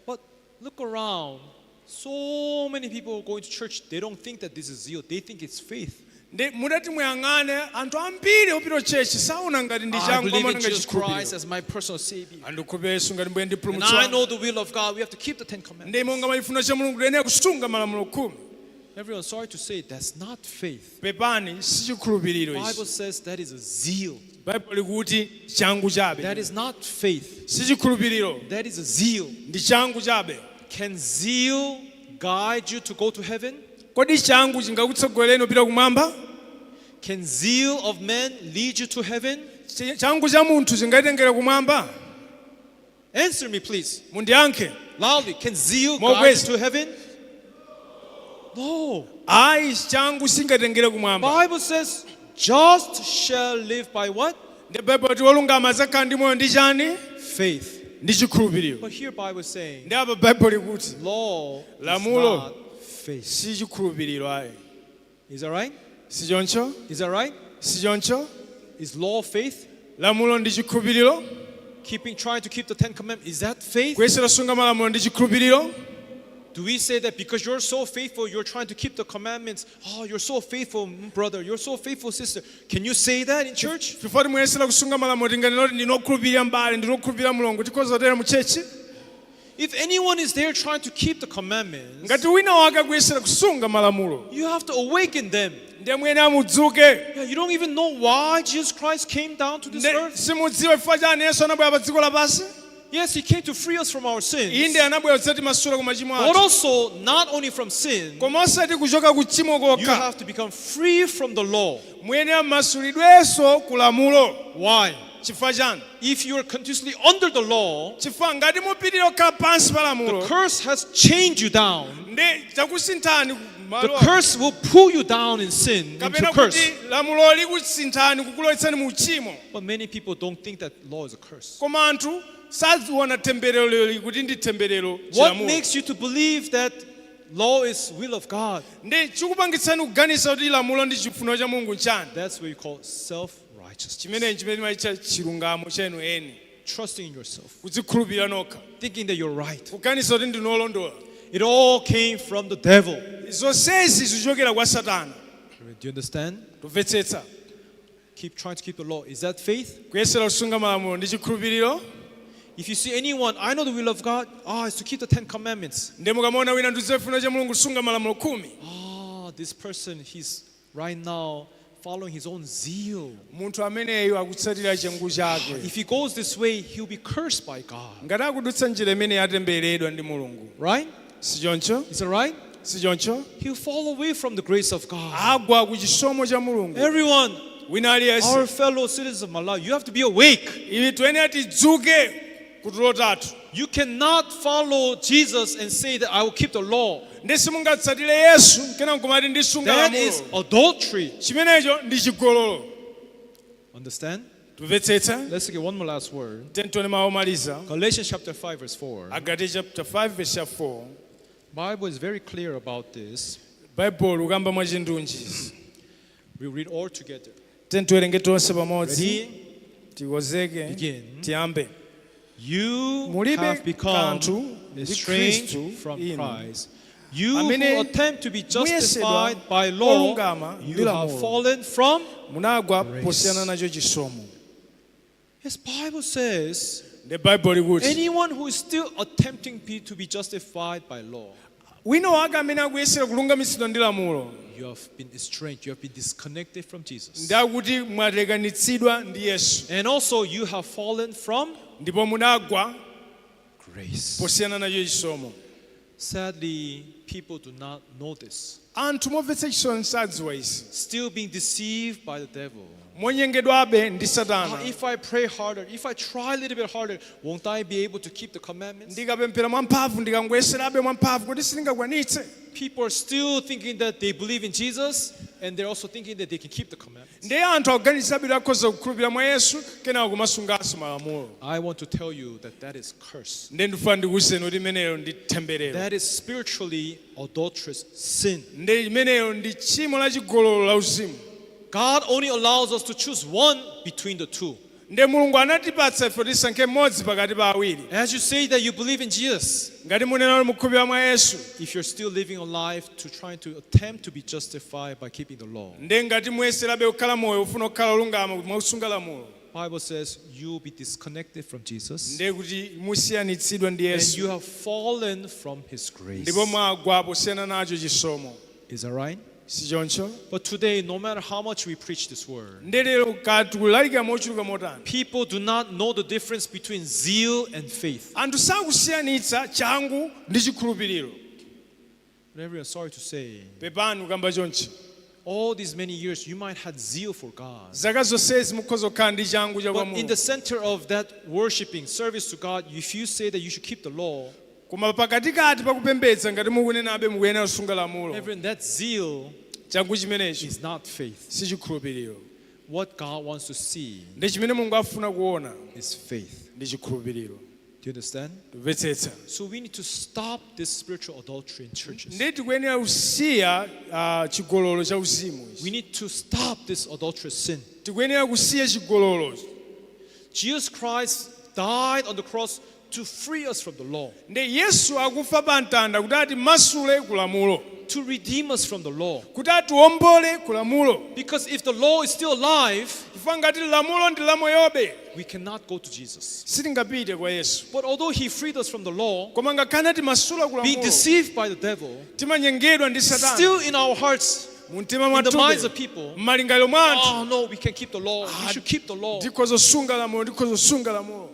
But look around. So many people going to church, they don't think that this is zeal. They think it's faith. Ndi mudati muyang'ane anthu ambiri opita chechi saona ngati ndi I changu, believe amaona in ngati Jesus Christ chikhulupiriro. as my personal savior. Andikhulupirira Yesu ngati mbuye And ndipulumutsi I wanga. know the will of God. We have to keep the Ten Commandments. Ndi monga mwa chifuniro cha Mulungu tiyenera kusunga malamulo 10. Everyone, sorry to say, that's not faith. Pepani, si chikhulupiriro Bible ichi. says that is a zeal. Baibulo likuti changu chabe. That is not faith. Si chikhulupiriro. That is a zeal. Ndi changu chabe. Can zeal guide you to go to heaven? Kodi changu chingakutsogolereni kupita kumwamba? Can zeal of man lead you to heaven? Changu cha munthu chingatengere kumwamba? Answer me, please. Mundiyankhe. Loudly. Can zeal guide Mokweza. you to heaven? No. Ayi, changu singatengere kumwamba. Bible says, just shall live by what? Ndi Baibulo ti wolungama adzakhala ndi moyo ndi chani? Faith. Ndi chikhulupiriro. But here Bible is saying, Ndi apa Baibulo likuti law is Lamulo. not faith. Si chikhulupiriro ayi. Is that right? Si choncho? Is that right? Si choncho? Is law faith? Lamulo ndi chikhulupiriro? Keeping trying to keep the Ten Commandments, is that faith? Kuyesera kusunga malamulo ndi chikhulupiriro? Do we say that because you're so faithful, you're trying to keep the commandments? Oh, you're so faithful, brother. You're so faithful, sister. Can you say that in church? Chifukwa timuyesera kusunga malamulo tinganena kuti ndinokhulupirira mbale, ndinokhulupirira mulungu, tikhoza kutero mu church? If anyone is there trying to keep the commandments, Ngati wina wake akuyesera kusunga malamulo, you have to awaken them. Ndiye mwene amudzuke. Yeah, you don't even know why Jesus Christ came down to this Nde earth. simudziwa chifukwa chani Yesu anabwera pa dziko lapansi. Yes, he came to free us from our sins. Inde anabwera kudzatimasula ku machimo But athu. also, not only from sin, Koma osati kuchoka ku tchimo you kokha. have to become free from the law. Mwene amasulidwenso ku lamulo. Why? Chifukwa chani? If you are continuously under the law, Chifukwa ngati mupitirira kukhala pansi pa the lamulo, curse has chained you down. Ndi chakusinthani The malo. curse will pull you down in sin into Kapena curse. kuti lamulo likusinthani kukulowetsani mu uchimo. But many people don't think that law is a curse. Koma anthu sadziona temberero kuti ndi temberero What chilamulo. makes you to believe that law is will of God? Ndi chikupangitsani kuganiza kuti lamulo ndi chifuniro cha Mulungu nchani? That's what you call self-righteousness. Chimenechi chimene timaitcha chilungamo chenu eni. Trusting in yourself, Kudzikhulupirira nokha. Thinking that you're right. Kuganiza kuti ndinu olondola. It all came from the devil. Zonsezi zichokera kwa Satana. Do you understand? Tumvetsetsa? Keep trying to keep the law. Is that faith? Kuyesera kusunga malamulo ndi chikhulupiriro? If you see anyone, I know the will of God, it's to keep the Ten Commandments. Ndi mukamaona wina ndidziwa chifuniro cha Mulungu kusunga malamulo 10. This person, he's right now following his own zeal. Munthu ameneyo akutsatira changu chake. If he goes this way, he'll be cursed by God. Ngati akudutsa njira imene atembereredwa ndi Mulungu. Right? Si choncho? Is that right? Si choncho? He'll fall away from the grace of God. Agwa ku chisomo cha Mulungu. Everyone, Wina aliyense, our fellow citizens of Malawi, you have to be awake. Ili tiyenera tidzuke kutulo tathu. You cannot follow Jesus and say that I will keep the law. Ndi simungatsatire Yesu kena nkumati ndisunga That is lamulo. adultery. Chimenecho ndi chigololo. Understand? Tumvetsetsa? Let's get one more last word. Tiyeni mawu omaliza. Galatians chapter 5 verse 4. Agalatiya chapter 5 verse 4. Bible is very clear about this. Bible ukamba mwachindunji. We read all together. Tiyeni tiwerenge tonse pamodzi. Ready? Tikonzeke. Begin. Tiyambe. You Mulibe have become kanthu ndi estranged Khristu from inu. Christ. You who Amene attempt to be muyesedwa justified by law, olungama you ndi have lamulo. fallen from. Munagwa Grace. posiyana nacho chisomo. Yes, Bible says The Bible likuti anyone who is still attempting to be justified by law, wina wake amene akuyesera kulungamitsidwa ndi lamulo, you have been estranged, you have been disconnected from Jesus. Ndakuti mwalekanitsidwa ndi Yesu. And also you have fallen from Ndipo munagwa grace. posiyana nacho chisomo. Sadly, people do not know this. Anthu momvetsa chisoni sadziwa izi. Still being deceived by the devil. Monyengedwabe ndi Satana. If I pray harder, if I try a little bit harder, won't I be able to keep the commandments? Ndikapemphera mwamphamvu, ndikangoyeserabe mwamphamvu, kuti sindingakwanitse. People are still thinking that they believe in Jesus, and they're also thinking that they can keep the commandments. Ndiye anthu akuganizabe akhoza kukhulupirira mwa Yesu kenako kumasunganso malamulo. I want to tell you that that is curse. Ndiye ndifuna ndikuwuzeni kuti imeneyo ndi temberero. That is spiritually adulterous sin. Ndiye imeneyo ndi tchimo la chigololo la uzimu. God only allows us to choose one between the two. Ndiye Mulungu anatipatsa ife tisankhe mmodzi pakati pa awiri. As you say that you believe in Jesus, Ngati munena kuti mukhulupirira mwa Yesu, if you're still living a life to trying to attempt to be justified by keeping the law, ndiye ngati muyeserabe kukhala moyo ufuna kukhala olungama mwakusunga lamulo, Bible says you'll be disconnected from Jesus ndiye kuti musiyanitsidwe ndi and Yesu you have fallen from his grace. ndipo mwagwa posiyana nacho chisomo. Is that right? Si choncho? But today, no matter how much we preach this word, Ndiye lero kati kulalikira mochuluka motani, people do not know the difference between zeal and faith. Anthu sakusiyanitsa changu ndi chikhulupiriro. But everyone, sorry to say, Pepani kukamba chonchi, all these many years you might had zeal for God. Zaka zonsezi mukhoza kukhala ndi changu cha kwa But in Mulungu. the center of that worshiping service to God, if you say that you should keep the law, Koma pakatikati pakupembedza ngati mukunenabe mukuyenera kusunga lamulo, Everyone, that zeal changu chimenechi is not faith. si chikhulupiriro. What God wants to see Ndi chimene Mulungu afuna kuona is faith. ndi chikhulupiriro. Do you understand? Tumvetsetsa? So we need to stop this spiritual adultery in churches. Ndi tikuyenera kusiya chigololo cha uzimu ichi. We need to stop this adulterous sin. Tikuyenera kusiya chigololo. Jesus Christ died on the cross to free us from the law, Ndi Yesu akufa pa mtanda kuti atimasule ku lamulo, to redeem us from the law. kuti atiwombole ku lamulo. Because if the law is still alive, Chifukwa ngati lamulo ndi lamoyobe, we cannot go to Jesus. sitingapite kwa Yesu. But although he freed us from the law, Koma ngakhale timasula ku being lamulo, deceived by the devil, timanyengedwa ndi Satana still in our hearts, mu mtima in the minds of mwathu, people, m'malingaliro mwa anthu, oh no, we can keep the law. We should keep the law. ndikhoza kusunga lamulo, ndikhoza kusunga lamulo.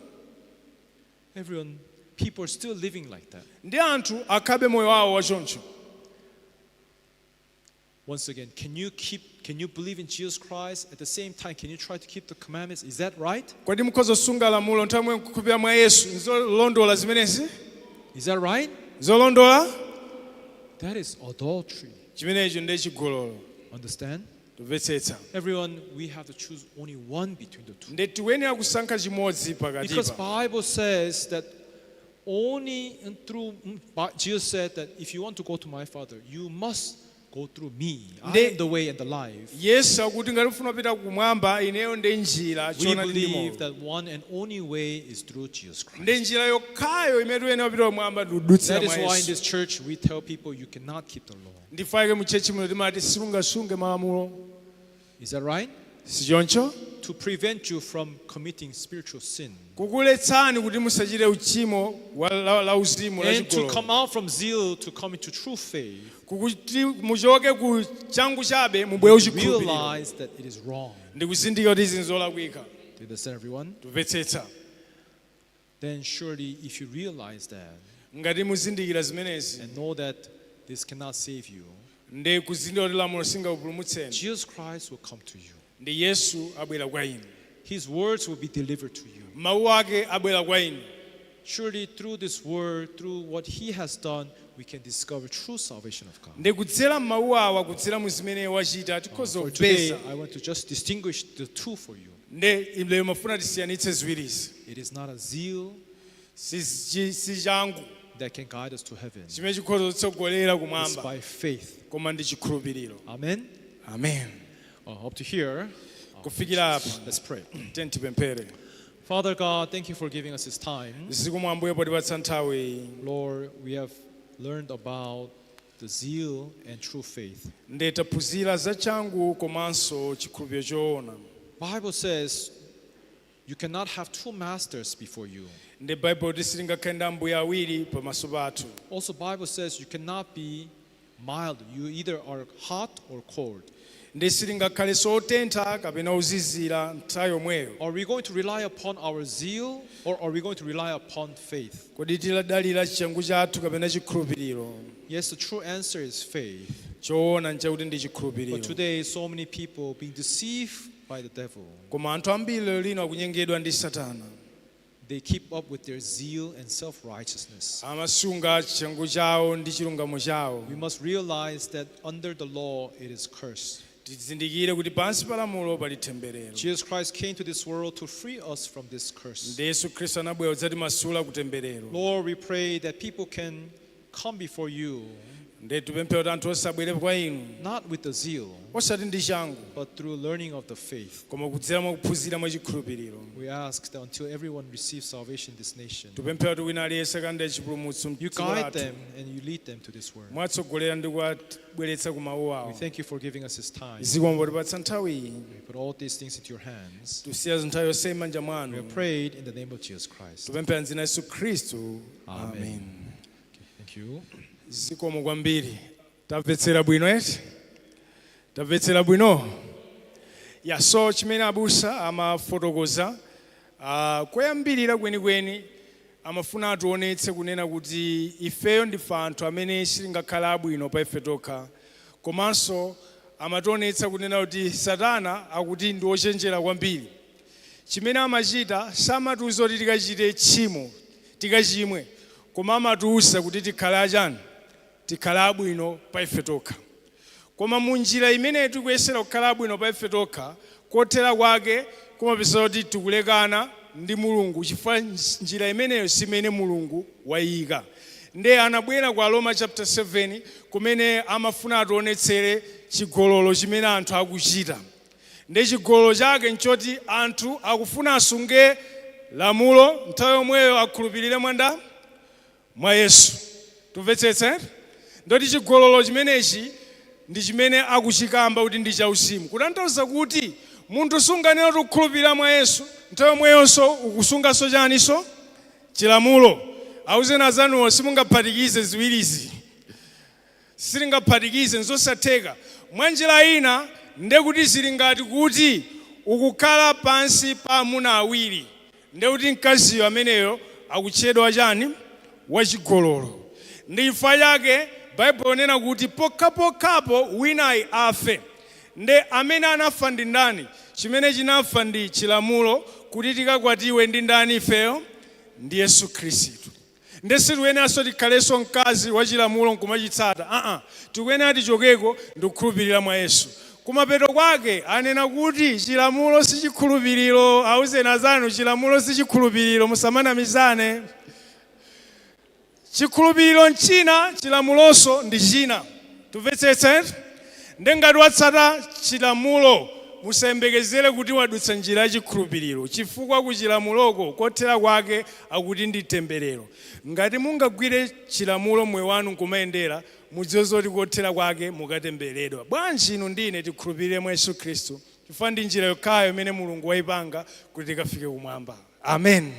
Everyone, people are still living like that. Ndi anthu akhabe moyo wawo wachoncho. Once again, can you believe in Jesus Christ? At the same time, can you try to keep the commandments? Is that right? Kodi mukhoza kusunga lamulo nthawi imwe nkukhulupirira mwa Yesu? Nzolondola zimenezi? Is that right? Zolondola? That is adultery. Chimenecho ndi chigololo. Understand? Tumvetsetsa? Everyone, we have to choose only one between the two. Ndi tikuyenera kusankha chimodzi Because pakatipa. Bible says that only and through Jesus said that if you want to go to my Father, you must go through me. I am the way and the life. Yesu akuti ngati ufuna kupita kumwamba, ineyo ndi njira, We choonadi ndi believe moyo. that one and only way is through Jesus Ndi Christ. njira yokhayo imene tikuyenera kupita kumwamba ndi kudutsira That is mwa why in Yesu. this church we tell people you cannot keep the law. Ndifake mu church muno timati simungasunge malamulo. Is that right? Sichoncho? To prevent you from committing spiritual sin. Kukuletsani kuti musachite uchimo la uzimu la And to chigololo. come out from zeal to come into true faith. Kukuti muchoke ku changu chabe mubwere kuchikhulupiriro. Realize that it is wrong. Ndikuzindikira kuti izi nzolakwika. Do you understand, everyone? Tumvetsetsa? Then surely if you realize that Ngati muzindikira zimenezi and know that this cannot save you, ndi kuzindikira kuti lamulo singakupulumutseni, Jesus Christ will come to you. Ndi Yesu abwera kwa inu. His words will be delivered to you. Mawu ake abwera kwa inu. Surely through this word, through what he has done, we can discover true salvation of God. Ndi kudzera m'mawu awa, kudzera mu zimene wachita, tikhoza For today, kupeza. I want to just distinguish the two for you. Ndi lero mafuna tisiyanitse ziwirizi. It is not a zeal Si changu that can guide us to heaven. chimene chikhoza kutsogolera It's kumwamba, by faith. koma ndi chikhulupiriro. Amen. Amen. Up to here, Kufikira apa, let's pray. tiyeni tipemphere. Father God, thank you for giving us this time. Zikomo Ambuye potipatsa nthawi. Lord, we have learned about the zeal and true faith. Ndi taphunzira za changu komanso chikhulupiriro choona. Bible says you cannot have two masters before you. Ndi Baibulo kuti sitingakhale ndi ambuye awiri pamaso pathu. Also, Bible says you cannot be mild. You either are hot or cold. Ndi sitingakhale otentha kapena ozizira nthawi yomweyo. Are we going to rely upon our zeal or are we going to rely upon faith? Kodi tiladalira changu chathu kapena chikhulupiriro? Yes, the true answer is faith. Choona nchakuti ndi But chikhulupiriro. today, so many people being deceived by the devil. Koma anthu ambiri lero lino akunyengedwa ndi Satana. They keep up with their zeal and self-righteousness. Amasunga changu chawo ndi chilungamo chawo. We must realize that under the law, it is cursed. Tizindikire kuti pansi pa lamulo pali temberero. Jesus Christ came to this world to free us from this curse. Ndi Yesu Khristu anabwera kudzatimasula ku temberero. Lord, we pray that people can come before you, Ndi tipemphera kuti anthu onse abwere kwa inu, not with the zeal, osati ndi changu, but through learning of the faith. koma kudzera mwa kuphunzira mwa chikhulupiriro. We ask that until everyone receives salvation in this nation, Tipemphera kuti wina aliyense akalandire chipulumutso you mdziko guide lathu. them and you lead them to this word. Mwatsogolera ndi kuwabweretsa ku mawu We awo. thank you for giving us this time. Zikomo potipatsa nthawi iyi. We put all these things into your hands. Tisiya nthawi yonse m'manja We mwanu. have prayed in the name of Jesus Christ. Tipemphera m'dzina la Yesu Khristu. Amen. Amen. Thank you. Zikomo kwambiri. Tamvetsera bwino eti? Tamvetsera bwino? Ya, so chimene abusa amafotokoza koyambirira kwenikweni amafuna ationetse kunena kuti ifeyo ndife anthu amene sitingakhala abwino pa ife tokha, komanso amationetsa kunena kuti Satana akuti ndi ochenjera kwambiri. Chimene amachita, samatiuza kuti tikachite tchimo, tikachimwe. Koma amatiwuza kuti tikhale achani? Tikhale abwino pa ife tokha. Koma mu njira imene tikuyesera kukhala abwino pa ife tokha, kothera kwake kumapeza kuti tikulekana ndi Mulungu, chifukwa njira imeneyo simene Mulungu wayika. Nde anabwera kwa Roma chapter 7, kumene amafuna ationetsere chigololo chimene anthu akuchita. Ndi chigololo chake nchoti anthu akufuna asunge lamulo, nthawi yomweyo akhulupirire mwanda mwa Yesu. Tumvetsetse? Ndoti chigololo chimenechi ndi chimene akuchikamba kuti ndi chauzimu, kutanthauza kuti munthu sunganena kuti ukukhulupirira mwa Yesu, nthawi yomweyonso ukusunganso chaninso? Chilamulo. Auzeni azanuwo, simungaphatikize ziwirizi, sitingaphatikize, nzosatheka. Mwa njira ina ndekuti zili ngati kuti ukukhala pansi pa amuna awiri. Ndekuti mkaziyo ameneyo akutchedwa chani? Wachigololo. Ndi chifukwa chake Baibulo inena kuti pokhapokhapo winayi afe. Nde amene anafa ndi ndani? Chimene chinafa ndi chilamulo, kuti tikakwatiwe ndi ndani ifeyo? Ndi Yesu Khristu. Nde sitikuyeneranso tikhalenso mkazi wachilamulo nkumachitsata. Aa, tikuyenera tichokeko ndikukhulupirira mwa Yesu. Kumapeto kwake anena kuti chilamulo si chikhulupiriro. Auzeni azanu, chilamulo si chikhulupiriro, musamanamizane. Chikhulupiriro nchina, chilamulonso ndi china. Tumvetsetse? Nde ngati watsata chilamulo, musayembekezere kuti wadutsa njira ya chikhulupiriro, chifukwa ku chilamuloko kothera kwake akuti ndi temberero. Ngati mungagwire chilamulo moyo wanu nkumayendera, mudziwe zoti kothera kwake mukatembereredwa. Bwanji inu ndine tikhulupirire mwa Yesu Khristu, chifukwa ndi njira yokhayo imene Mulungu wayipanga kuti tikafike kumwamba. Amen.